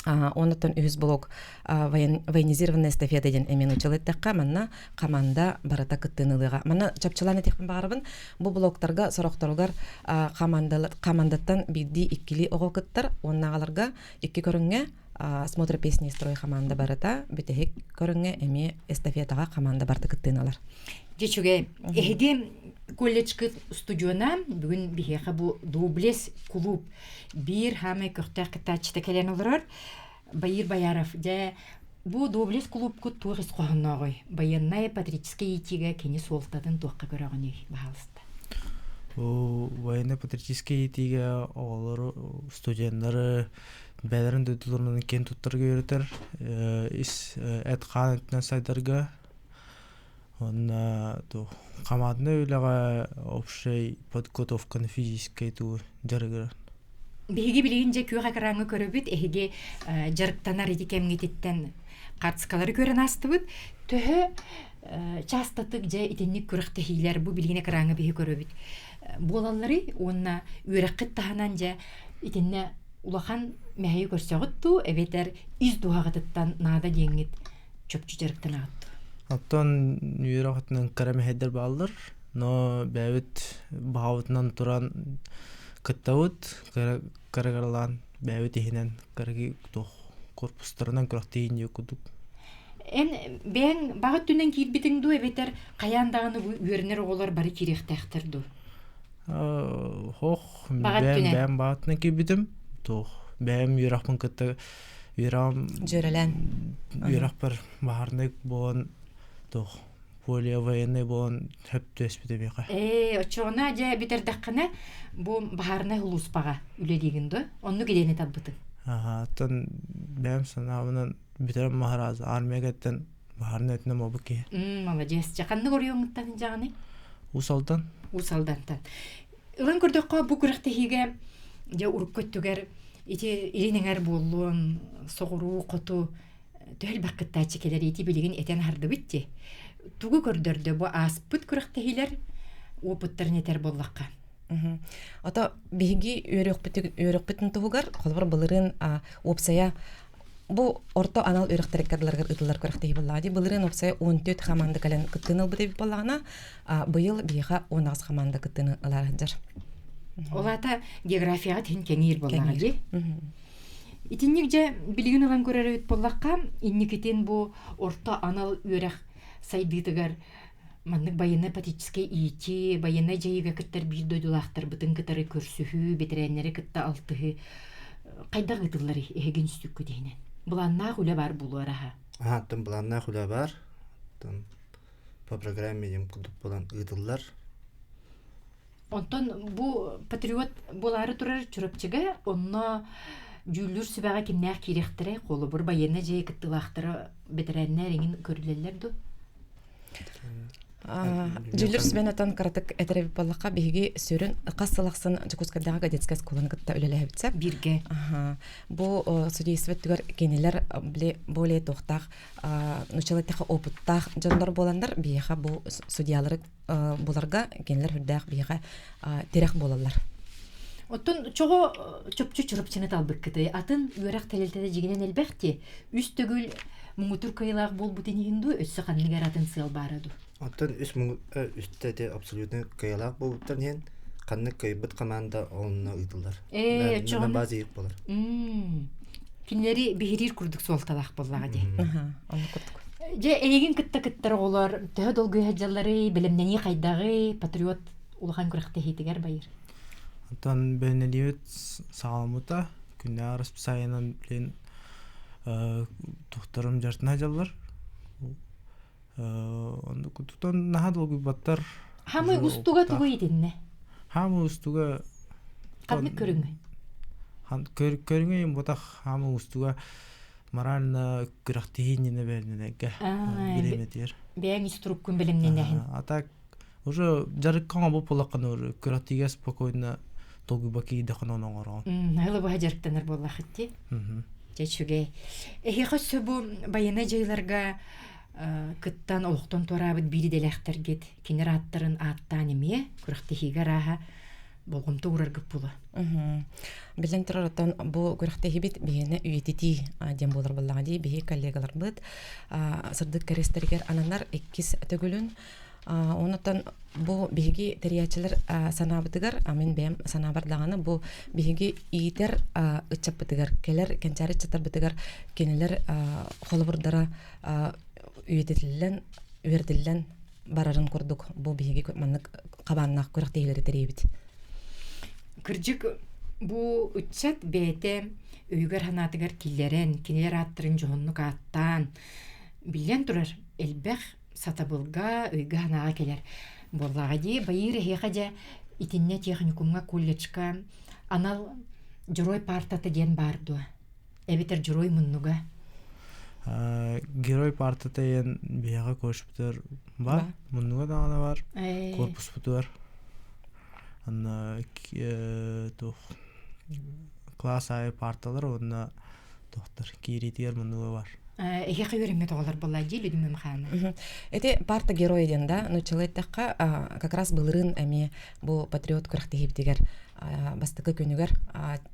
Оннуттан үһүс блок военизированная эстафета диэн эмиэ нууччалыы эттэххэ, манна команда барыта кыттыыны ылыаҕа. Манна чопчулаан этиэхпин баҕарабын, бу блоктарга сорохторугар командаттан биирдии иккилии оҕо кыттар, уоннааҕыларга икки көрүҥҥэ Смотр песни строй хамаанда барыта бүтэһик көрүҥҥэ эмиэ эстафетаҕа хамаанда барыта кыттыыналар. Дьэ үчүгэй. Эһиги колледжкыт устудьуона бүгүн биһиэхэ бу Дублес кулууп биир хаамай көхтөөх кыттааччыта кэлэн олорор. Баир Бояров, дьэ бу Доблес кулуупкут туох ис хоһооннооҕуй? Байыаннай патриотическай иитиигэ кини суолтатын туохха көрөҕүнүй, баһаалыста? Бу военно-патриотическай иитиигэ оҕолору, студеннары бэйэлэрин дойдуларынан киэн туттарга үөрэтэр, ис эт-хаан өттүнэн сайдарга уонна туох хамаанданы үлэҕэ общай подготовканы физическэй туу дьарыгырар. Биһиги билигин дьэ күөх экраҥҥа көрөбүт, эһиги дьарыктанар ити кэмҥититтэн хаартыскалары көрөн аастыбыт. Төһө чаастатык дьэ итинник күрэхтэһиилэр бу билигин экраҥҥа биһи көрөбүт буолалларый уонна үөрэххит таһынан дьэ итиннэ улахан мэһэйи көрсөҕүт дуу эбэтэр ис дууһаҕытыттан наада диэҥҥит чопчу дьарыктанаҕыт дуу? Оттон үөрэх өттүнэн кыра мэһэйдэр бааллар, но бэйэбит баҕабытынан туран кыттабыт, кыра-кыралаан бэйэбит иһинэн кыракый туох корпустарынан күрэхтэһии диэх курдук. Эн бэйэҥ баҕа өттүнэн киирбитиҥ дуу эбэтэр хайаан даҕаны бу үөрэнэр оҕолор бары киириэхтээхтэр дуу? Хох, бэйэм бэйэм баҕа өттүнэн киирбитим. Туох бэйэм үөрэхпин кытта үөрэҕим Дьүөрэлээн. үөрэхпэр баһаарынай буолан туох более военный буолан хөп түөспүтэ миэхэ. Ээ, оччоҕуна дьэ бүтэрдэххинэ бу баһаарынай улууспаҕа үлэлиигин дуо? Оннук идэни талбытыҥ. Аха, оттон бэйэм санаабынан бүтэрэн маһараас армия кэттэн баһаарынай өттүнэн буолбут киһи. Молодец. Дьэ ханнык оройуоҥҥуттан дьаҕаный? Уус Алдан. Уус Алдантан. Ылан көрдөххө бу күрэхтэһиигэ дьэ урукку өттүгэр ити илин эҥэр буоллун, соҕуруу, хоту төһө элбэх кыттааччы кэлэр ити билигин этэн аһардыбыт дии. Тугу көрдөрдө бу ааспыт күрэхтэһиилэр опыттарын этэр буоллахха? Ото биһиги үөрүөхпүтүн туһугар холобур былырыын уопсайа бу орто анал үөрэхтэр ыккардыларыгар ыытыллар күрэхтэһии буоллаҕа дии. Былырыын уопсайа 14 хамаанда кэлэн кыттыыны ылбыт эбит буоллаҕына, быйыл биһиэхэ 18 хамаанда кыттыыны ылар сылдьар. Ол аата географияҕа тиһин кэҥиир буоллаҕа дии. Итинник дьэ билигин ылан көрөр эбит буоллахха, инникитин бу орто анал үөрэх сайдыытыгар маннык байыаннай-политическай иитии, байыаннай дьайыыга кыттар биир дойдулаахтарбытын кытары көрсүһүү, бэтэрээннэри кытта алтыһыы хайдах ыытылларый эһиги институккут иһинэн? Былааннаах үлэ баар буолуо араһа. Аһааттан былааннаах үлэ баар. Оттон по программе диэн курдук буолан ыытыллар. Онтон бу патриот буолаары турар Чурапчыга онно дьүүллүүр сүбэҕэ кимнээх киириэхтэрэй? Холобур, байыаннай дьайыы кыттыылаахтара бэтэрээннэр эҥин көрүлэллэр дуо? Дьүүллүүр сүбэн отон кыратык этэр эбит буоллахха, биһиги сүрүн хас сыл ахсын Дьокуускайдааҕы кадетскай оскуоланы кытта үлэлэһэбит Бииргэ. Бу судейство өттүгэр кинилэр более туохтаах нуччалыы эттэххэ опыттаах дьоннор буоланнар биһиэхэ бу судьялары буларга кинилэр үрдээх биһиэхэ тирэх буолаллар. Оттон чоҕо чопчу чурапчыны талбыккыты атын үөрэх тэрилтэтэ дьигинэн элбэх ти үс төгүл муҥутур кыайылаах буолбутун иһин дуу өссө ханнык эрэ атын сыал баара дуу? Оттон үс үстэ ити абсолютно кыайылаах буолбуттан иһин ханнык кыайбыт команда онно ыытыллар. Ээ, оччоҕуна база иһик буолар. Кинилэри биһириир курдук суолталаах буоллаҕа дии. Оннук курдук. Дьэ, эйигин кытта кыттар оҕолор төһө долгуйа сылдьалларый, бэлэмнэнии хайдаҕый, патриот улахан күрэхтэһиитигэр байыр? Онтон бэлэмнэниибит саҕаламмыта. Күннээҕи расписаниенан билин тухтарым дьартына сылдьаллар. Оннук тутан наһаа долгуйбаттар. Хамы устуга тугу итиннэ? Хамы устуга Ханнык көрүҥүй? Көрүҥүй ботах хамы устуга морально күрэхтэһии иннинэ бэлэмнэнэргэ бириэмэтигэр. Бэйэҥ ис туруккун бэлэмнэнэһин. А так уже дьарыкка оҥобут буоллаххына уже күрэхтиигэ спокойно долгуйбакка киирдэххинэ ону оҥороҕун. Ыла быһа дьарыктанар буоллаххыт дии. Дьэ үчүгэй. Эһиэхэ өссө бу байыаннай дьайыыларга кыттан олохтон туораабыт биир идэлээхтэргит кинилэр ааттарын ааттаан эмиэ күрэхтэһиигэ арааһа болҕомто уураргыт буолуо. Биллэн турар, оттон бу күрэхтэһиибит биһиэнэ үйэтитии диэн буолар буоллаҕа дии. Биһи коллегаларбыт сырдык кэриэстэригэр ананар иккис төгүлүн. Онуттан бу биһиги тэрийээччилэр санаабытыгар, мин бэйэм санаабар даҕаны бу биһиги иитэр ыччаппытыгар, кэлэр кэнчээри ыччаттарбытыгар кинилэр холобурдара үйэтитиллэн, үөрэтиллэн барарын курдук бу биһиги маннык хабааннаах күрэхтэһиилэри тэрийэбит. Кырдьык, бу ыччат бэйэтэ өйүгэр-санаатыгар киллэрэн, кинилэр ааттарын дьоһуннук ааттаан, биллэн турар, элбэх сатабылга, өйгө-санааҕа кэлэр буоллаҕа дии. Байыыр эһиэхэ дьэ итиннэ техникумҥа, колледжка анал дьоруой паартата диэн баар дуо? Эбэтэр дьоруой муннуга? Герой паартата диэн биһиэхэ колледжпытыгар бар, муннуга даҕаны бар, корпуспутугар. Анна туох класс аайы парталар уонна тохтор киириитигэр муннуга бар. Эһиэхэ үөрэммит оҕолор буолла дии Людмила Михайловна. Эти парта героя диэн да, нуччалыы эттэххэ, как раз былырыын эмиэ бу патриот күрэхтэһиибитигэр бастакы күнүгэр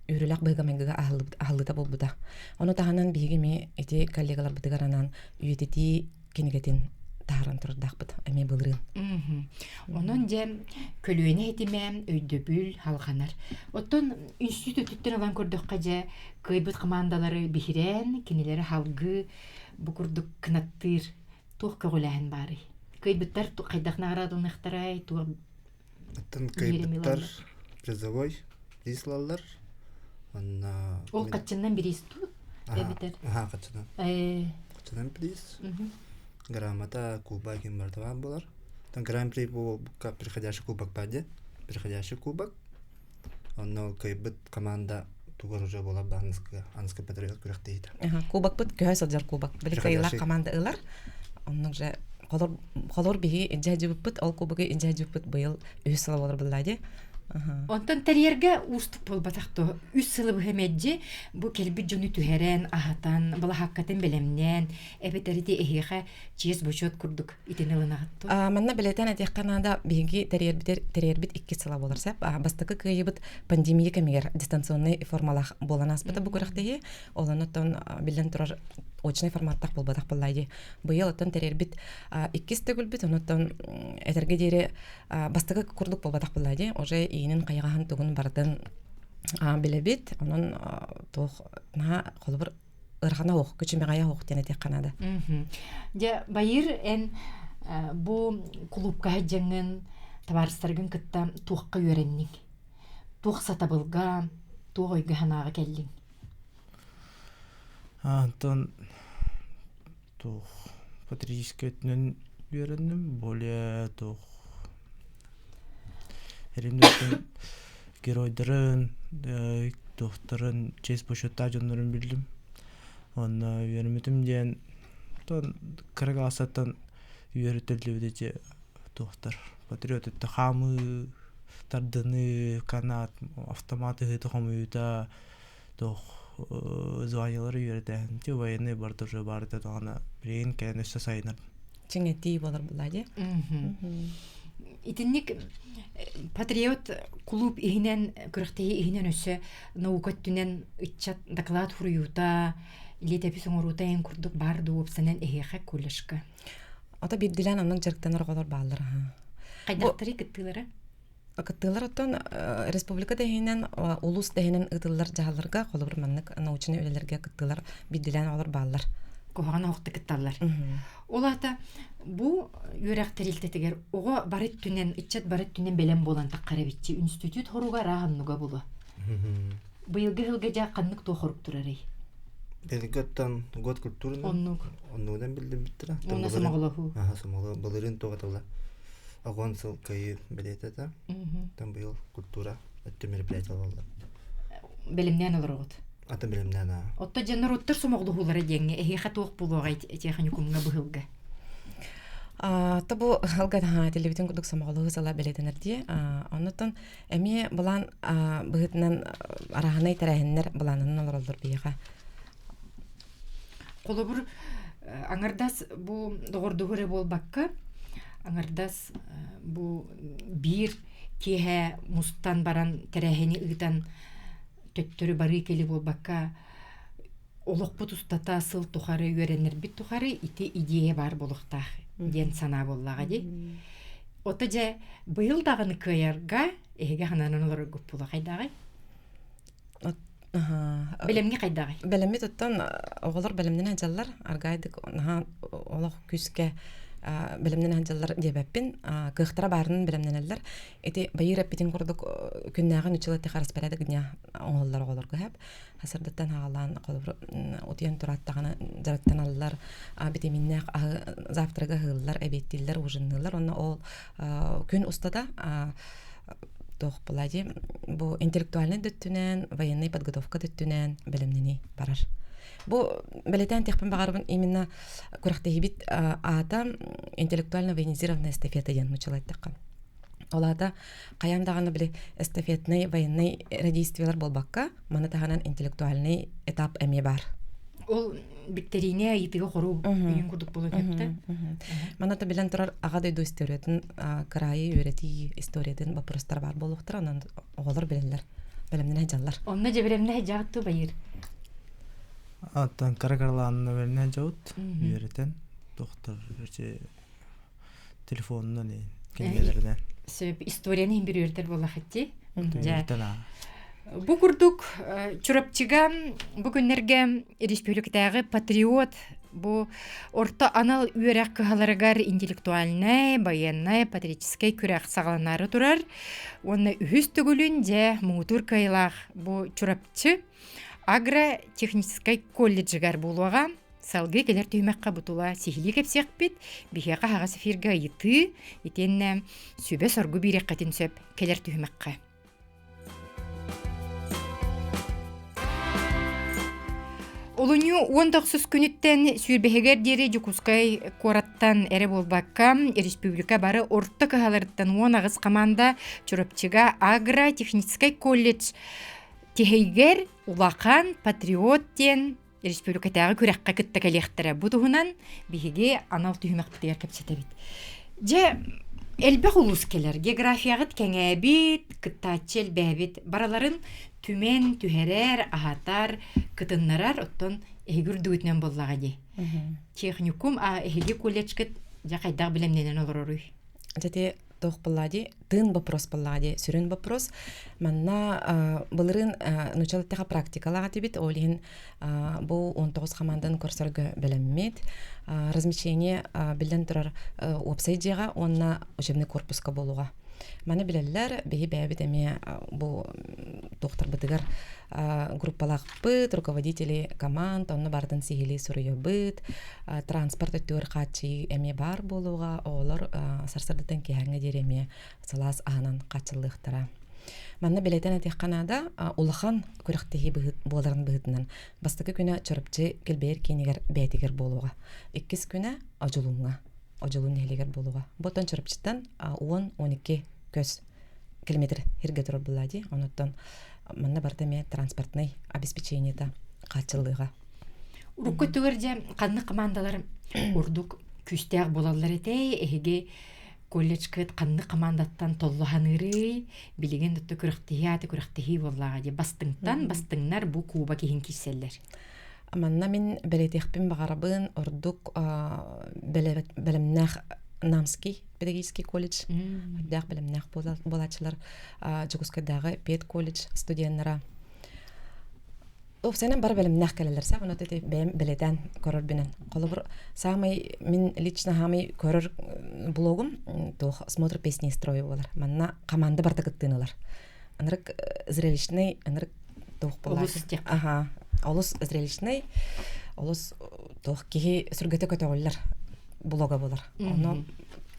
үөрүүлээх быһыыга-майгыга аһыллыыта буолбута. Ону таһынан биһиги эмиэ ити коллегаларбытыгар анаан үйэтитии кинигэтин таһааран турардаахпыт эмиэ былырыын. Онон дьэ көлүөнэ этимэ өйдөбүл халҕанар. Оттон институт өттүттэн ылан көрдөххө дьэ кыайбыт хамаандалары биһирээн кинилэри халгыы бу курдук кынаттыыр туох көҕүлээһин баарый? Кыайбыттар хайдах наҕараадаланыахтарай, туох Оттон кыайбыттар призовой приз ылаллар. Онно Ол хаччыннан бириис дуу? Эбитер. Аха, хаччынан. Хаччынан приз. Грамота, кубок ким барыта буолар. Там гран-при бу приходящий кубок баар Приходящий кубок. Онно кыайбыт команда тугар уже буолар да аныскы аныскы патриот күрэхтэһиитэ. Кубокпыт көһө сылдьар кубок. Били кыайыылаах команда ылар. Оннук же холор холор биһи инжэдьыбыппыт ол кубогы инжэдьыбыппыт быйыл үһүс сыла болар булла ди. Онтон тэрийэргэ уустук буолбатах то үс сылы быһа мэлдьи бу кэлбит дьону түһэрэн, аһатан, балаһааккатын бэлэмнээн, эбэтэр ити эһиэхэ чиэс-бочуот курдук итини ылынаҕыт дуо? Манна бэлиэтээн этиэххэ наада, биһиги тэрийэрбит икки сыла буолар сөп. Бастакы кыайыыбыт пандемия кэмигэр дистанционнай формалаах буолан ааспыта бу күрэхтэһии. Ол онон биллэн турар очнай форматтаах буолбатах буоллаа дии. Быйыл оттон тэрийэрбит иккис төгүлбүт, онуттан этэргэ диэри бастакы курдук буолбатах буоллаа дии. Уже иинин хайаҕаһын тугун барытын билэбит. Онон туох наһаа холобур ыарахана оһох, күчүмэҕэйэ оһох диэн этиэххэ наада. Дьэ, Байыр, эн бу кулуупка сылдьаҥҥын табаарыстаргын кытта туохха үөрэнниҥ? Туох сатабылга, туох өйгө-санааҕа кэллиҥ? Антон туох патриотическай өттүнэн үөрэнним, более туох эрин геройдарын, туохтарын, честь почеттаах дьоннорун биллим. Уонна үөрэммитим диэн кыра классаттан үөрэтиллибит ити туохтар патриот өттө хаамыы, тардыныы, канат, автомат ыһыыта хомуйуута туох званиелары үөрэтээһин ти военный барыта уже баарыта даҕаны билигин кэлэн өссө сайынар. Чиҥэтии буолар буоллаа дии. Итинник патриот клуб иһинэн күрэхтэһии иһинэн өссө наука өттүнэн ыччат доклад суруйуута, летопись оҥоруута эн курдук баар дуу уопсанан эһиэхэ колледжка. Ото биирдилээн оннук дьарыктанар оҕолор бааллар аха. Хайдахтарый кыттыылара? Кыттыылар оттон республика да иһинэн, улуус да иһинэн ыытыллар дьаһалларга, холобур маннык научнай үлэлэргэ кыттыылар биирдилээн оҕолор бааллар. Куһаҕан оһохто кытталлар. Ол аата бу үөрэх тэрилтэтигэр оҕо бары өттүнэн, ыччат бары өттүнэн бэлэм буолан таххар эбитчи. Институт хоруга арааһынныга булу. Быйылгы сылга дьэ ханнык туох хорук турарый? Быйылгы оттон год культурынан Оннук. оннугунан биллибиттэрэ. Уонна сомоҕолоһуу. Аха, сомоҕолоһуу. Былырыын туох этэ Огон сыл кыайыы бэлиэтэ Там быйыл культура өттө мероприятие буолла. Бэлэмнээн олороҕут. Ата бэлэмнээн аа. Отто дьэ норуоттар сомоҕолоһуулара диэҥҥэ эһиэхэ туох буолуоҕай техникумҥа быһылга? То бу ылга телевизион курдук сомоҕолоһуу сыла бэлиэтэнэр дии. Оннуттан эмиэ былаан быһыытынан араһанай тэрээһиннэр былаанынан олороллор биһиэхэ. Холобур, аҥардас бу доҕордоһуу эрэ буолбакка, аҥардас бу биир киэһэ мустан баран тэрээһини ыытан төттөрү барыы кэли буолбакка, олохпут устата сыл тухары үөрэнэрбит тухары ити идея баар буолуохтаах диэн санаа буоллаҕа дии. Ото дьэ быйыл даҕаны кыайарга эһиги хананан олороргут була хайдаҕый? Бэлэмҥэ хайдаҕый? Бэлэммит оттон оҕолор бэлэмнэнэ сылдьаллар. Аргаайдык наһаа олох күүскэ бэлэмнэнэ сылдьаллар диэбэппин. Кыахтара баарынан бэлэмнэнэллэр. Ити байыыр эппитин курдук күннээҕи нуччалыы распорядок дня оҥоһуллар оҕолорго хэп. Сырдыттан хаалаан холобур утуйан турааттаҕына дьарыктаналлар, битэмииннээх аһы завтрага аһыыллар, эбиэттииллэр, ужинныыллар. Онно ол күн устата туох буолла дии бу интеллектуальнай да өттүнэн, военнай подготовка да өттүнэн бэлэмнэнии барар. Бу бэлэтээн тиэхпин баҕарабын именно күрэхтэһиибит аата интеллектуально военизированная эстафета диэн нууччалыы эттэххэ. Ол аата хайаан даҕаны били эстафетнай военнай радействиелар буолбакка, маны таһынан интеллектуальный этап эмиэ баар. Ол биктэриинэ ыйытыга хоруу үйүн курдук буолуон сөптө. Манна та билэн турар аҕа дойду историятын кыраайы үөрэтии историятын боппуруостара баар буолуохтара, онон оҕолор билэллэр, бэлэмнэнэ сылдьаллар. Онно дьэ бэлэмнэ сылдьаҕыт дуу байыр? Аттан кыра кыралаанна бэлэмнэ сылдьабыт, үөрэтэн, доктор телефонунан кинигэлэринэн. Сөп, историяны иһин бүрүөрдэр буоллахытти. Бу курдук Чурапчыга бу күннэргэ республикатааҕы патриот бу орто анал үөрэх кыһаларыгар интеллектуальнай, байыаннай, патриотическай күрэх саҕаланаары турар. Уонна үһүс төгүлүн дьэ муҥутуур кыайыылаах бу Чурапчы агротехническай колледжыгар буолуоҕа. Салгыы кэлэр түһүмэххэ бутула сиһилии кэпсиэхпит, биһиэхэ аһаҕас эфиргэ ыйытыы, итиэннэ сүбэ-соргу биэриэххитин сөп кэлэр түһүмэххэ. Олунньу 19 күнүттэн сүүрбэһигэр диэри Дьокуускай куораттан эрэ буолбакка, республика бары орто кыһаларыттан 18 хамаанда Чурапчыга агро-техническай колледж тиһэйгэр улахан патриот диэн республикатааҕы күрэххэ кытта кэлиэхтэрэ. Бу туһунан биһиги анал түһүмэхпитигэр кэпсэтэбит. Дьэ, элбэх улуус кэлэр. Географияҕыт кэҥээбит, кыттааччы элбээбит. Бараларын түмэн, түһэрэр, аһатар, кытыннарар, оттон эһиги үрдүгүтүнэн буоллаҕа дии. Техникум, а эһиги колледжкыт дьэ хайдах билэмнэнэн олороруй? Дьэ, туох буолла дии тыын вопрос буоллаҕа дии сүрүн вопрос манна былырыын нууччалыы практикалаах этибит ол иһин бу 19 хамаанданы көрсөргө бэлэммит размещение биллэн турар уопсай дьиэҕэ уонна учебный корпуска буолуоҕа маны билэллэр биһи бэйэбит эмиэ бу туохтарбытыгар группалаахпыт руководители команд онно барытын сиһилии суруйабыт транспорт өттүгэр хааччыйыы эмиэ баар буолуоҕа оҕолор сарсыардаттан киэһээҥҥэ диэри эмиэ сылаас аһынан хааччыллыахтара Манна бэлиэтээн этиэххэ наада, улахан күрэхтэһии буоларын быһыытынан бастакы күнэ Чурапчы килбэйэр киинигэр бэйэтигэр буолуоҕа. Иккис күнэ Одьулууҥҥа, Одьулуун нэһилиэгэр буолуоҕа. Бу оттон Чурапчыттан 10-12 көс километр сиргэ турар буолла дии. Онуттан манна барыта эмиэ транспортнай обеспечениета хааччыллыаҕа. Урукку өттүгэр дьэ ханнык командалар ордук күүстээх буолаллар этэй? Эһиги колледжкыт ханнык командаттан толлоһаныырый? Билигин да күрэхтэһии ааты күрэхтэһии буоллаҕа дии. Бастыҥтан бастыҥнар бу куба киһин киирсэллэр. Манна мин бэлиэтиэхпин баҕарабын ордук бэлэмнээх Намский педагогический колледж үрдээх бэлэмнээх буолааччылар Дьокуускайдааҕы педколледж студеннара Уопсайынан бары бэлэмнээх кэлэллэр саах онно ити бэйэм бэлиэтээн көрөрбүнэн. Холобур, саамай мин лично хаамай көрөр блогум туох смотр песни строю буолар. Манна команда барыта кыттыын ылар. Ынырык зрелищный, ынырык туох буолар. Аха, олус зрелищный, олус туох киһи сүргэтэ көтөҕүллэр блога буолар. Онно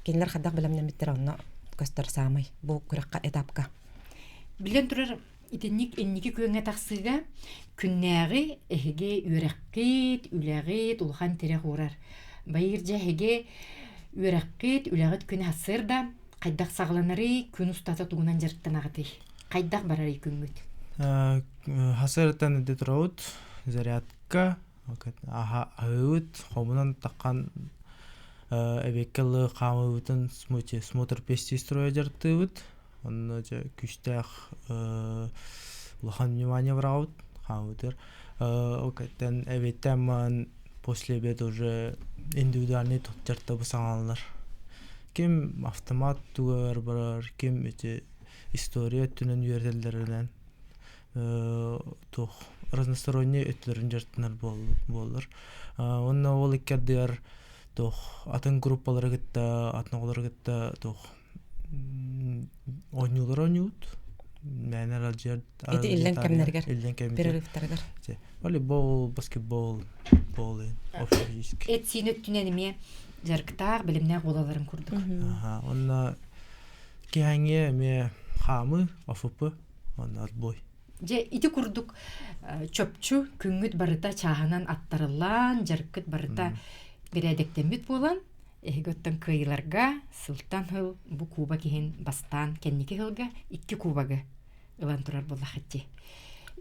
кинилэр хайдах бэлэмнэммиттэр онно көстөр саамай бу күрэххэ этапка. Билэн турар итинник инники күөҥҥэ тахсыыга күннээҕи эһиги үөрэххит, үлэҕит улахан тирэх уурар. Байыыр дьэ эһиги үөрэххит, үлэҕит күн сарсыарда хайдах саҕаланарый, күн устата тугунан дьарыктанаҕытый? Хайдах барарый күҥҥүт? Сарсыардаттан эрдэ турабыт, зарядка, аһыыбыт, хомунан таххан эбиэккэ ылы хаамыыбытын смотр пести строя дьарыктыыбыт. Онно дьэ күүстээх улахан внимание быраҕабыт хаамыытыгар. Ол кэттэн эбиэттэн после обеда уже индивидуальный дьарыктабы саҥаланар. Ким автомат тугар барар, ким ити история өттүнэн үөрэтэллэринэн туох разносторонний өттүлэрин дьарыктанар буоллар. Уонна ол икки ардыгар туох атын группалары кытта, атын оҕолору кытта туох оонньуулар оонньуубут. Мээнэ аралдьыйар Ити иллэҥ кэмнэригэр, иллэҥ кэмигэр. Перерывтарыгар. Волейбол, баскетбол, бол общефизический. Эт-сиин өттүнэн эмиэ дьарыктаах, билимнээх буолалларын курдук. Аха, онно киһэҥҥэ эмиэ хаамыы, ОФП, онно отбой. Дьэ, ити курдук чопчу күҥҥүт барыта чааһынан аттарыллан, дьарыккыт барыта бэрээдэктэммит буолан, эһиги оттон кыайыыларга сылтан сыл бу кубок иһин бастаан кэнники сылга икки кубогы ылан турар буоллахыт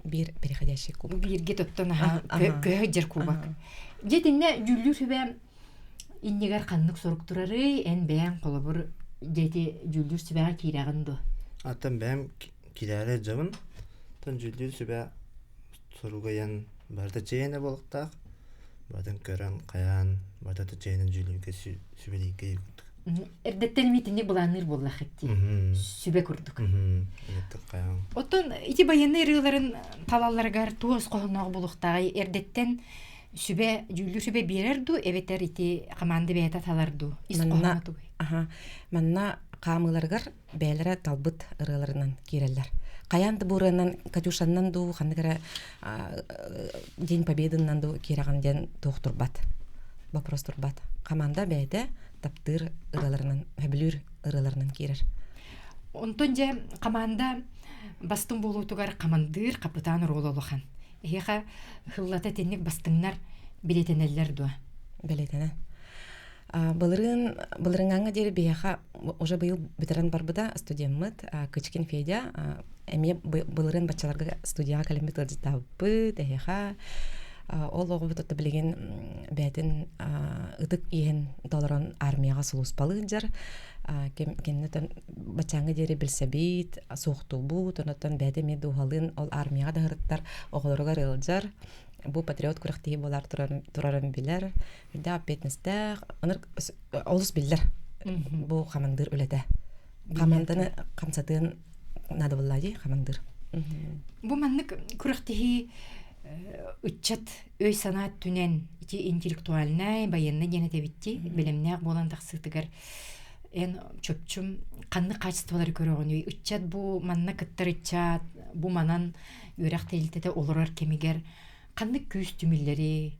Биир переходящий кубок. Бииргэ тоттон аха көһө дьэр кубок. Дьэ итиннэ дьүүллүүр сүбэ иннигэр ханнык сорук турарый? Эн бэйэҥ холобур дьэти дьүүллүүр сүбэҕэ киирэҕин дуо? Аттан бэйэм киирээри дьабын. Тон дьүүллүүр сүбэ соруга эн барыта чэйэнэ буолуохтаах. Барытын көрөн, хайаан, барыта чэйэнэн дьүүллүүргэ сүбэлииргэ курдук. Эрдэттэн эмиэ итинник былаанныыр буоллаххыт дии. Сүбэ курдук. Оттон ити байыаннай ырыаларын талалларыгар туос хоһоноох булуохтааҕый эрдэттэн сүбэ, дьүүллүүр сүбэ биэрэр дуу, эбэтэр ити хамаанда бэйэтэ талар дуу? Ис хоһооно тугуй? Аха. Манна хаамыыларыгар бэйэлэрэ талбыт ырыаларынан киирэллэр. Хайаан да бу ырыанан Катюшаннан дуу, ханнык эрэ День Победыннан дуу киирэҕин диэн туох турбат. Вопрос турбат. Хамаанда бэйэтэ таптыыр ырыаларынан, сөбүлүүр ырыаларынан киирэр. Онтон дьэ хамаанда бастыҥ буолуутугар хамандыыр хапытаан оруола улахан. Эһиэхэ хыллата итинник бастыҥнар билэтэнэллэр дуо? Билэтэнэ. Былырыын былырыҥҥа диэри биһиэхэ уже быйыл бүтэрэн барбыта студеммыт Кычкин Федя эмиэ былырыын баччаларга студияҕа кэлэммит ыалдьыттаабыппыт эһиэхэ ол оҕобут отто билигин бэйэтин ытык иэһин толорон армияҕа сулууспалыы сылдьар кининэн баччааҥҥа диэри билсэбит суохтуубут онон бэйэтэ эмиэ дууһалыын ол армияҕа да сырыттар оҕолоругар ыалдьар бу патриот күрэхтэһии буолар турарын билэр үрдээх эппиэтинэстээх олус биллэр бу хамандыыр үлэтэ хаманданы хамсатыан надо была дии хамандыыр бу маннык күрэхтэһии ыччат өй-санаа өттүнэн ити интеллектуальнай байыаннай диэн этэбитти бэлэмнээх буолан тахсыытыгар эн чопчум ханнык хаачыстыбалары көрөҕүнүй ыччат бу манна кыттар ыччат бу манан үөрэх тэрилтэтэ олорор кэмигэр ханнык күүс түмүллэри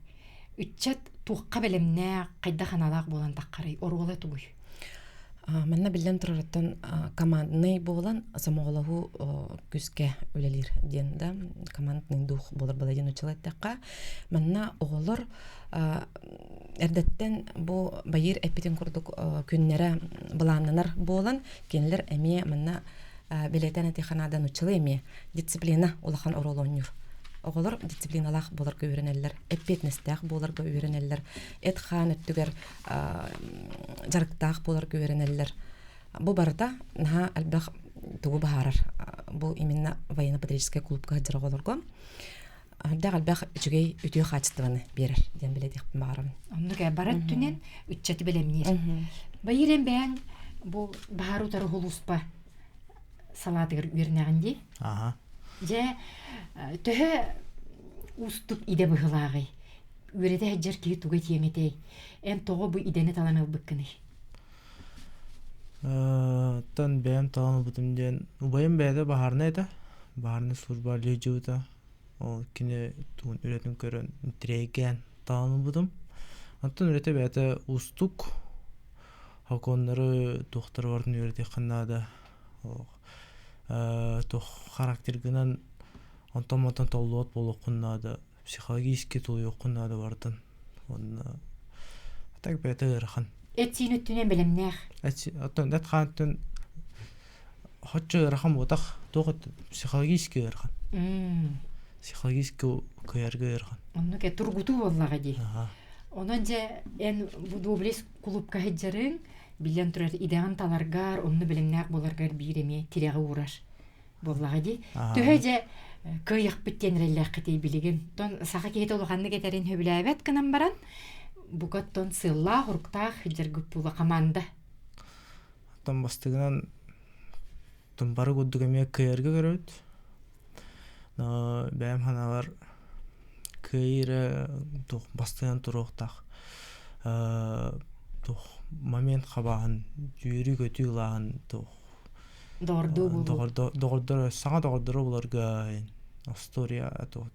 ыччат туохха бэлэмнээх, хайдах аналаах буолан таххарый, оруола тугуй? Манна биллэн турарыттан командный буолан сомоҕолоһуу күүскэ үлэлиир диэн да командный дух буолар була диэн учула эттэххэ манна оҕолор эрдэттэн бу байыыр эппитин курдук күннэрэ былааннанар буолан кинилэр эмиэ манна билэтэн этиханадан уччалы эмиэ дисциплина улахан оруолу оонньуур. Оҕолор дисциплиналаах буоларга үөрэнэллэр, эппиэтинэстээх буоларга үөрэнэллэр, эт-хаан өттүгэр дьарыктаах буоларга үөрэнэллэр. Бу барыта наһаа элбэх тугу баһаарар. Бу именно военно-патриотическай клубка сылдьар оҕолорго үрдээх элбэх үчүгэй үтүө хаачыстыбаны биэрэр диэн билэтиэхпин баҕарабын. Оннук бара өттүнэн ыччаты бэлэмниир. Байырен бэйэҥ бу баһаар утары улууспа салаатыгар үөрэнэҕин дии. Аха. Дьэ, төһө уустук идэ быһылааҕый? Үөрэтэ сылдьар киһи туга этиэҥ этэй? Эн тоҕо бу идэни талан ылбыккыный? Оттон бэйэм талан ылбытым диэн убайым бэйэтэ баһаарынай этэ. Баһаарынай служба лүһдьубута. Ол кини тугун үлэтин көрөн интириэһиргээн талан ылбытым. Оттон үлэтэ бэйэтэ уустук. Сокуоннары туохтары барытын үөрэтиэххин наада. Туох характергынан онтон-мантан толлубат буолуоххун наада. Психологически тулуйуоххун наада барытын. Уонна так бэйэтэ ыарахан. Эт-сиин өттүнэн бэлэмнээх. Оттон эт-хаан өттүн хоччо ыарахан буотах. Туох психологически ыарахан. Психологически кыайарга ыарахан. Оннук тургутуу буоллаҕа дии. Онон дьэ эн бу доблесть кулуупка сылдьарыҥ, биллэн турар, идэҕин таларгар, онно бэлэмнээх буоларгар биир эмиэ тирэҕи уурар буоллаҕа дии. Төһө дьэ кыайыахпыт диэн эрэллээххитий билигин? Тон саха киһитэ улаханнык этэрин сөбүлээбэт гынан баран, бука оттон сыаллаах, уруктаах сылдьаргыт буола команда. Оттон бастыгынан бары курдук эмиэ кыайарга көрөбүт. Но бэйэм санаабар кыайыы эрэ туох бастыҥан туруохтаах туох момент хабааһын үөрүү-көтүү ылааһын туох Доҕордуу буолуу. Доҕордор саҥа доҕордору буларга история туох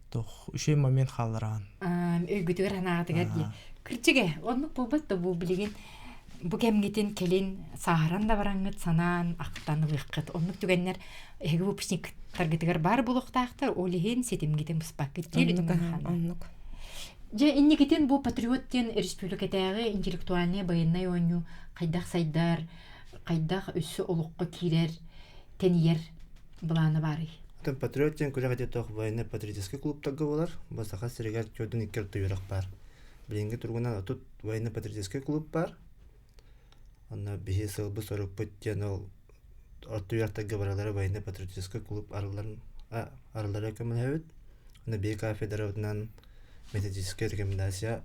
туох үчүгэй момент хааллараҕын. Өйгүтүгэр санааҕытыгар дии. Кырдьык ээ, оннук буолбат да бу билигин бу кэмҥитин кэлин сааһыран да бараҥҥыт санаан ахтан ылыаххыт. Оннук түгэннэр эһиги выпускниктаргытыгар баар буолуохтаахтар, ол иһин ситимҥитин быспаккыт диэн Оннук. Дьэ, инникитин бу Патриот диэн республикатааҕы интеллектуальнай байыаннай оонньуу хайдах сайдар, хайдах өссө олоххо киирэр, тэнийэр былаана баарый? Оттон Патриот диэн күрэх ити туох военно-патриотическай клубтарга буолар. Бу Саха сиригэр төрдүн икки орто үөрэх баар. Билиҥҥи туругунан отут военно-патриотическай клуб баар. Онно биһи сыалбыт-сорукпут диэн ол орто үөрэхтэргэ барылара военно-патриотическай клуб арылларын арыллара көмөлөһөбүт. Онно биһи кафедрабытынан методическай рекомендация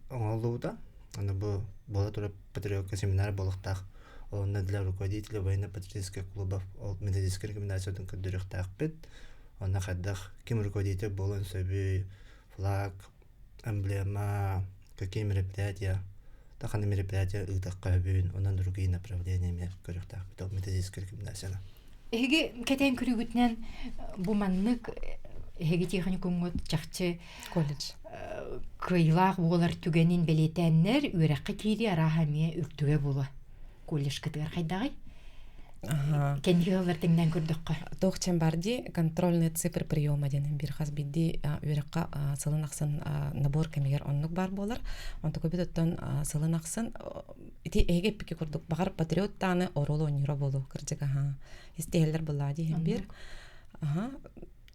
оҥоһуллубута. Аны бу буола турар патриотка семинар буолуохтаах. Онно для руководителя военно-патриотических клубов ол методическай рекомендациятын көрдөрүөхтээхпит. Онно хайдах ким руководитель буолуон сөбүй, флаг, эмблема, какие мероприятия, таханы мероприятия ыытыахха сөбүн, онон другие направления эмиэ көрүөхтээхпит ол методическай рекомендацияны. Эһиги кэтээн көрүүгүтүнэн бу маннык эһиги техникумҥут чахчы колледж кыайыылаах буолар түгэнин бэлиэтээннэр үөрэххэ киирии арааһа эмиэ үрдүгэ буолуо. Колледжкытыгар хайдаҕый? Кэнники ыаллар тэҥнээн көрдөххө. Туох чен бар дии контрольные цифры приема диэн бир хас биирдии үөрэххэ сылын ахсын набор кэмигэр оннук баар буолар. Онтукубут оттон сылын ахсын ити эһиги эппикки курдук баҕар патриот дааны оруол оонньуура буолуо кырдьык аһаа истиһэллэр буллаа дии биир аха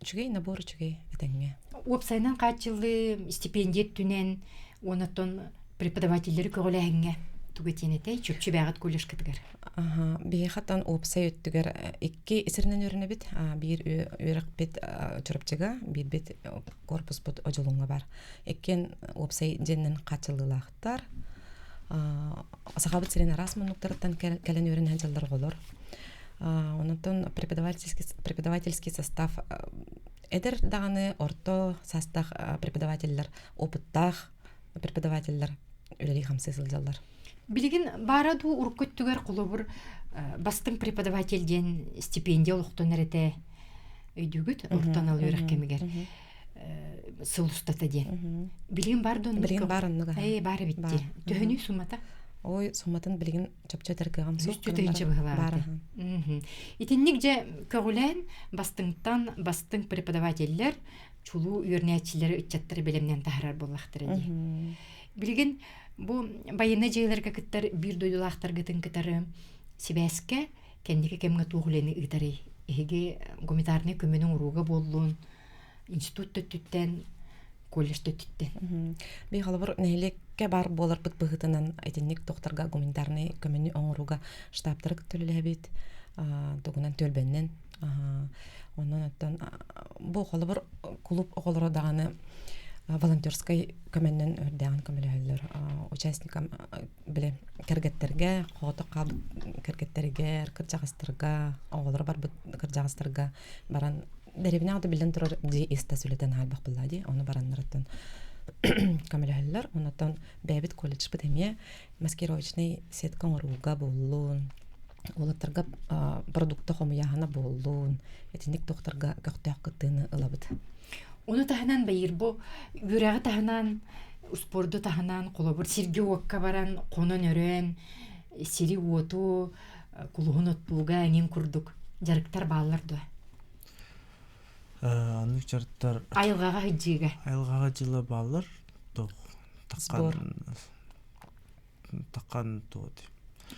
үчүгэй набор үчүгэй этэҥҥэ уопсайынан хааччыллыы стипендия өттүнэн уонна преподавателлэри көҕүлээһиҥҥэ тугу этиэн этэй чопчу бээҕит колледжкытыгар аха биһиэхэ уопсай өттүгэр икки сиринэн үөрэнэбит биир үөрэхпит Чурапчыга биирбит корпуспут Одьулуҥҥа бар иккиэн уопсай дьиэннэн хааччыллыылаахтар Сахабыт сирин араас муннуктарыттан кэлэн үөрэнэн дьыллар оҕолор. Онтон преподавательский, преподавательский состав эдэр даҕаны орто саастаах преподавателлэр, опыттаах преподавателлэр үлэлии-хамсыы сылдьаллар. Билигин баара дуу урукку өттүгэр холобур бастыҥ преподаватель диэн стипендия олохтонор этэ өйдүүгүт ортон ал үөрэх кэмигэр сыл устата диэн. Билигин бар да оннук. Билигин бар оннук. Ээ бар эбит дии. Төһөнүй суммата? Ой, сумматын билигин чопчу этэр кыаҕым суох. Үс тыһыынча быһылаах. Итинник дьэ көҕүлээн бастыҥтан бастыҥ преподавателлэр чулуу үөрэнээччилэри ыччаттары бэлэмнээн таһаарар буоллахтара дии. Билигин бу байыаннай дьайыыларга кыттар биир дойдулаахтаргытын кытары сибээскэ кэнники кэмҥэ туох үлэни ыытарый? Эһиги гуманитарнай көмөнү оҥорууга буоллун, институт төттүттэн, колледж төттүттэн. Би холобур нэһилиэккэ баар буоларбыт быһыытынан итинник тохторго гуманитарнай көмөнү оҥорууга штабтары кытта үлэлэһэбит, тугунан түөлбэннэн. Онон оттон бу холобур клуб оҕолоро даҕаны волонтерскай көмөннөн үрдээҕин көмөлөһөллөр. Участникам били кэргэттэргэ, хоото хаалбыт кэргэттэригэр, кырдьаҕастарга, оҕолоро барбыт кырдьаҕастарга баран дэриэбинэҕэ да биллэн турар дьиэ ис-тас үлэтин хаалбах буоллаа дии ону бараннарыттан көмөлөһөллөр оннуттан бэйэбит колледжпыт эмиэ маскировочный сетка оҥорууга буоллун уолаттарга продукта хомуйааһына буоллун итинник туохтарга көхтөөх кыттыыны ылабыт Ону таһынан бэйир бу үөрэҕи таһынан успуорду таһынан холобур сиргэ-уокка баран хонон-өрөөн сири-уоту кулуһун оттууга эҥин курдук дьарыктар бааллар дуо? Оннук дьарыктар Айылҕаҕа сылдьыыга. Айылҕаҕа дьыла бааллар. Туох Сбор. Такан туот.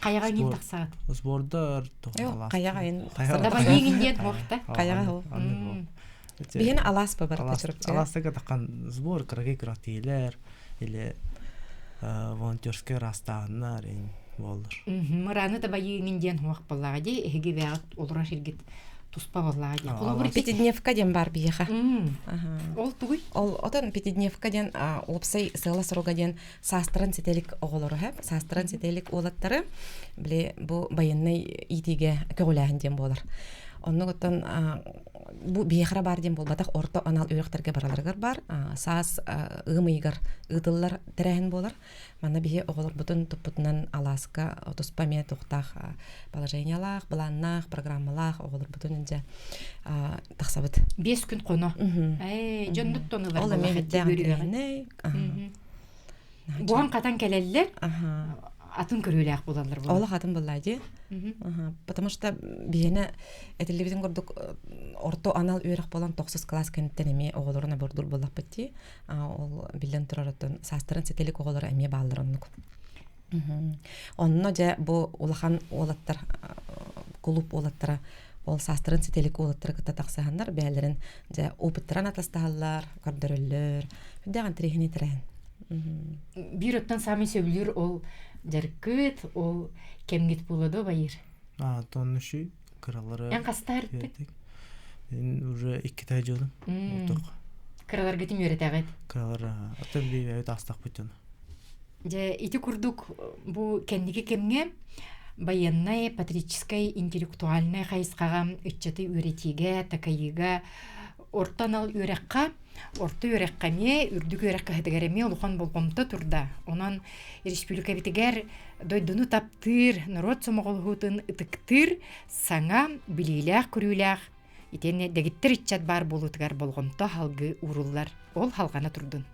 Хайаҕа иҥин тахсаҕыт? Сбордар Хайаҕа иҥин Дабайыы иҥин диэн буохта. Хайаҕа Биһин алаас ба барта чурапчыга. Алаастарга такан сбор кыракый күрэхтиилэр или волонтерскай ыраастааһыннар ин буоллар. Мыраны дабайыы иҥин диэн хуох буоллаҕа дии эһиги бэҕит олорор сиргит. Туспа буоллаҕа дии. Холобур, Пятидневка диэн баар биһиэхэ. Ол тугуй? Ол отон пятидневка диэн уопсай сыала-соруга диэн саастарын сителик оҕолору хэп, саастарын сителик уолаттары били бу байыннай иитиигэ көҕүлээһин диэн буолар. Оннук оттон бу биһиэхэ баар диэн буолбатах орто анал үөрэхтэргэ бараларыгар баар саас ыам ыйыгар ыытыллар тэрээһин буолар. Манна биһи оҕолорбутун туппутунан алааска туспа эмиэ туохтаах положениялаах, былааннаах, программалаах оҕолорбутун дьэ тахсабыт. 5 күн хоно. Ээ, дьоннут тонылар. Ол эмиэ биттээх Буһан хатан кэлэллэр. Атын көрүүлээх булаллар буолар. Олох атын буллаа дии. Потому что биһиэнэ этиллибитин курдук орто анал үөрэх буолан тохсус класс кэнниттэн эмиэ оҕолорун обордуур буоллахпыт дии. Ол биллэн турар оттон саастарын сэтэлик оҕолоро эмиэ бааллар оннук. Онно дьэ бу улахан уолаттар кулууп уолаттара ол саастарын сэтэлик уолаттары кытта тахсыһаннар бэйэлэрин дьэ опыттарын атастаһаллар, көрдөрөллөр. Үрдээх интэриэһинэй тэрээһин. Биир оттон саамай сөбүлүүр ол дьарыккыт, ол кэмҥит буолуо дуо байыр? А, тоннуши кыралары. Эн хаста ырыттык? Мен уже иккитэ дьылым. Отук. Кыраларгытын үөрэтэҕит? Кыралар атын биэбэбит астахпыт дьоно. Дьэ, ити курдук бу кэнники кэмҥэ байыаннай, патриотическай, интеллектуальнай хайысхаҕа ыччаты үөрэтиигэ, такайыыга орто анал үөрэххэ, орто үөрэххэ эмиэ, үрдүк үөрэх кыһатыгар эмиэ улахан болҕомто турда. Онон республикабытыгар дойдуну таптыыр, норуот сомоҕолоһуутун ытыктыыр саҥа билиилээх-көрүүлээх итиэннэ дэгиттэр ыччат баар буолуутугар болҕомто салгыы ууруллар. Ол халҕана турдун.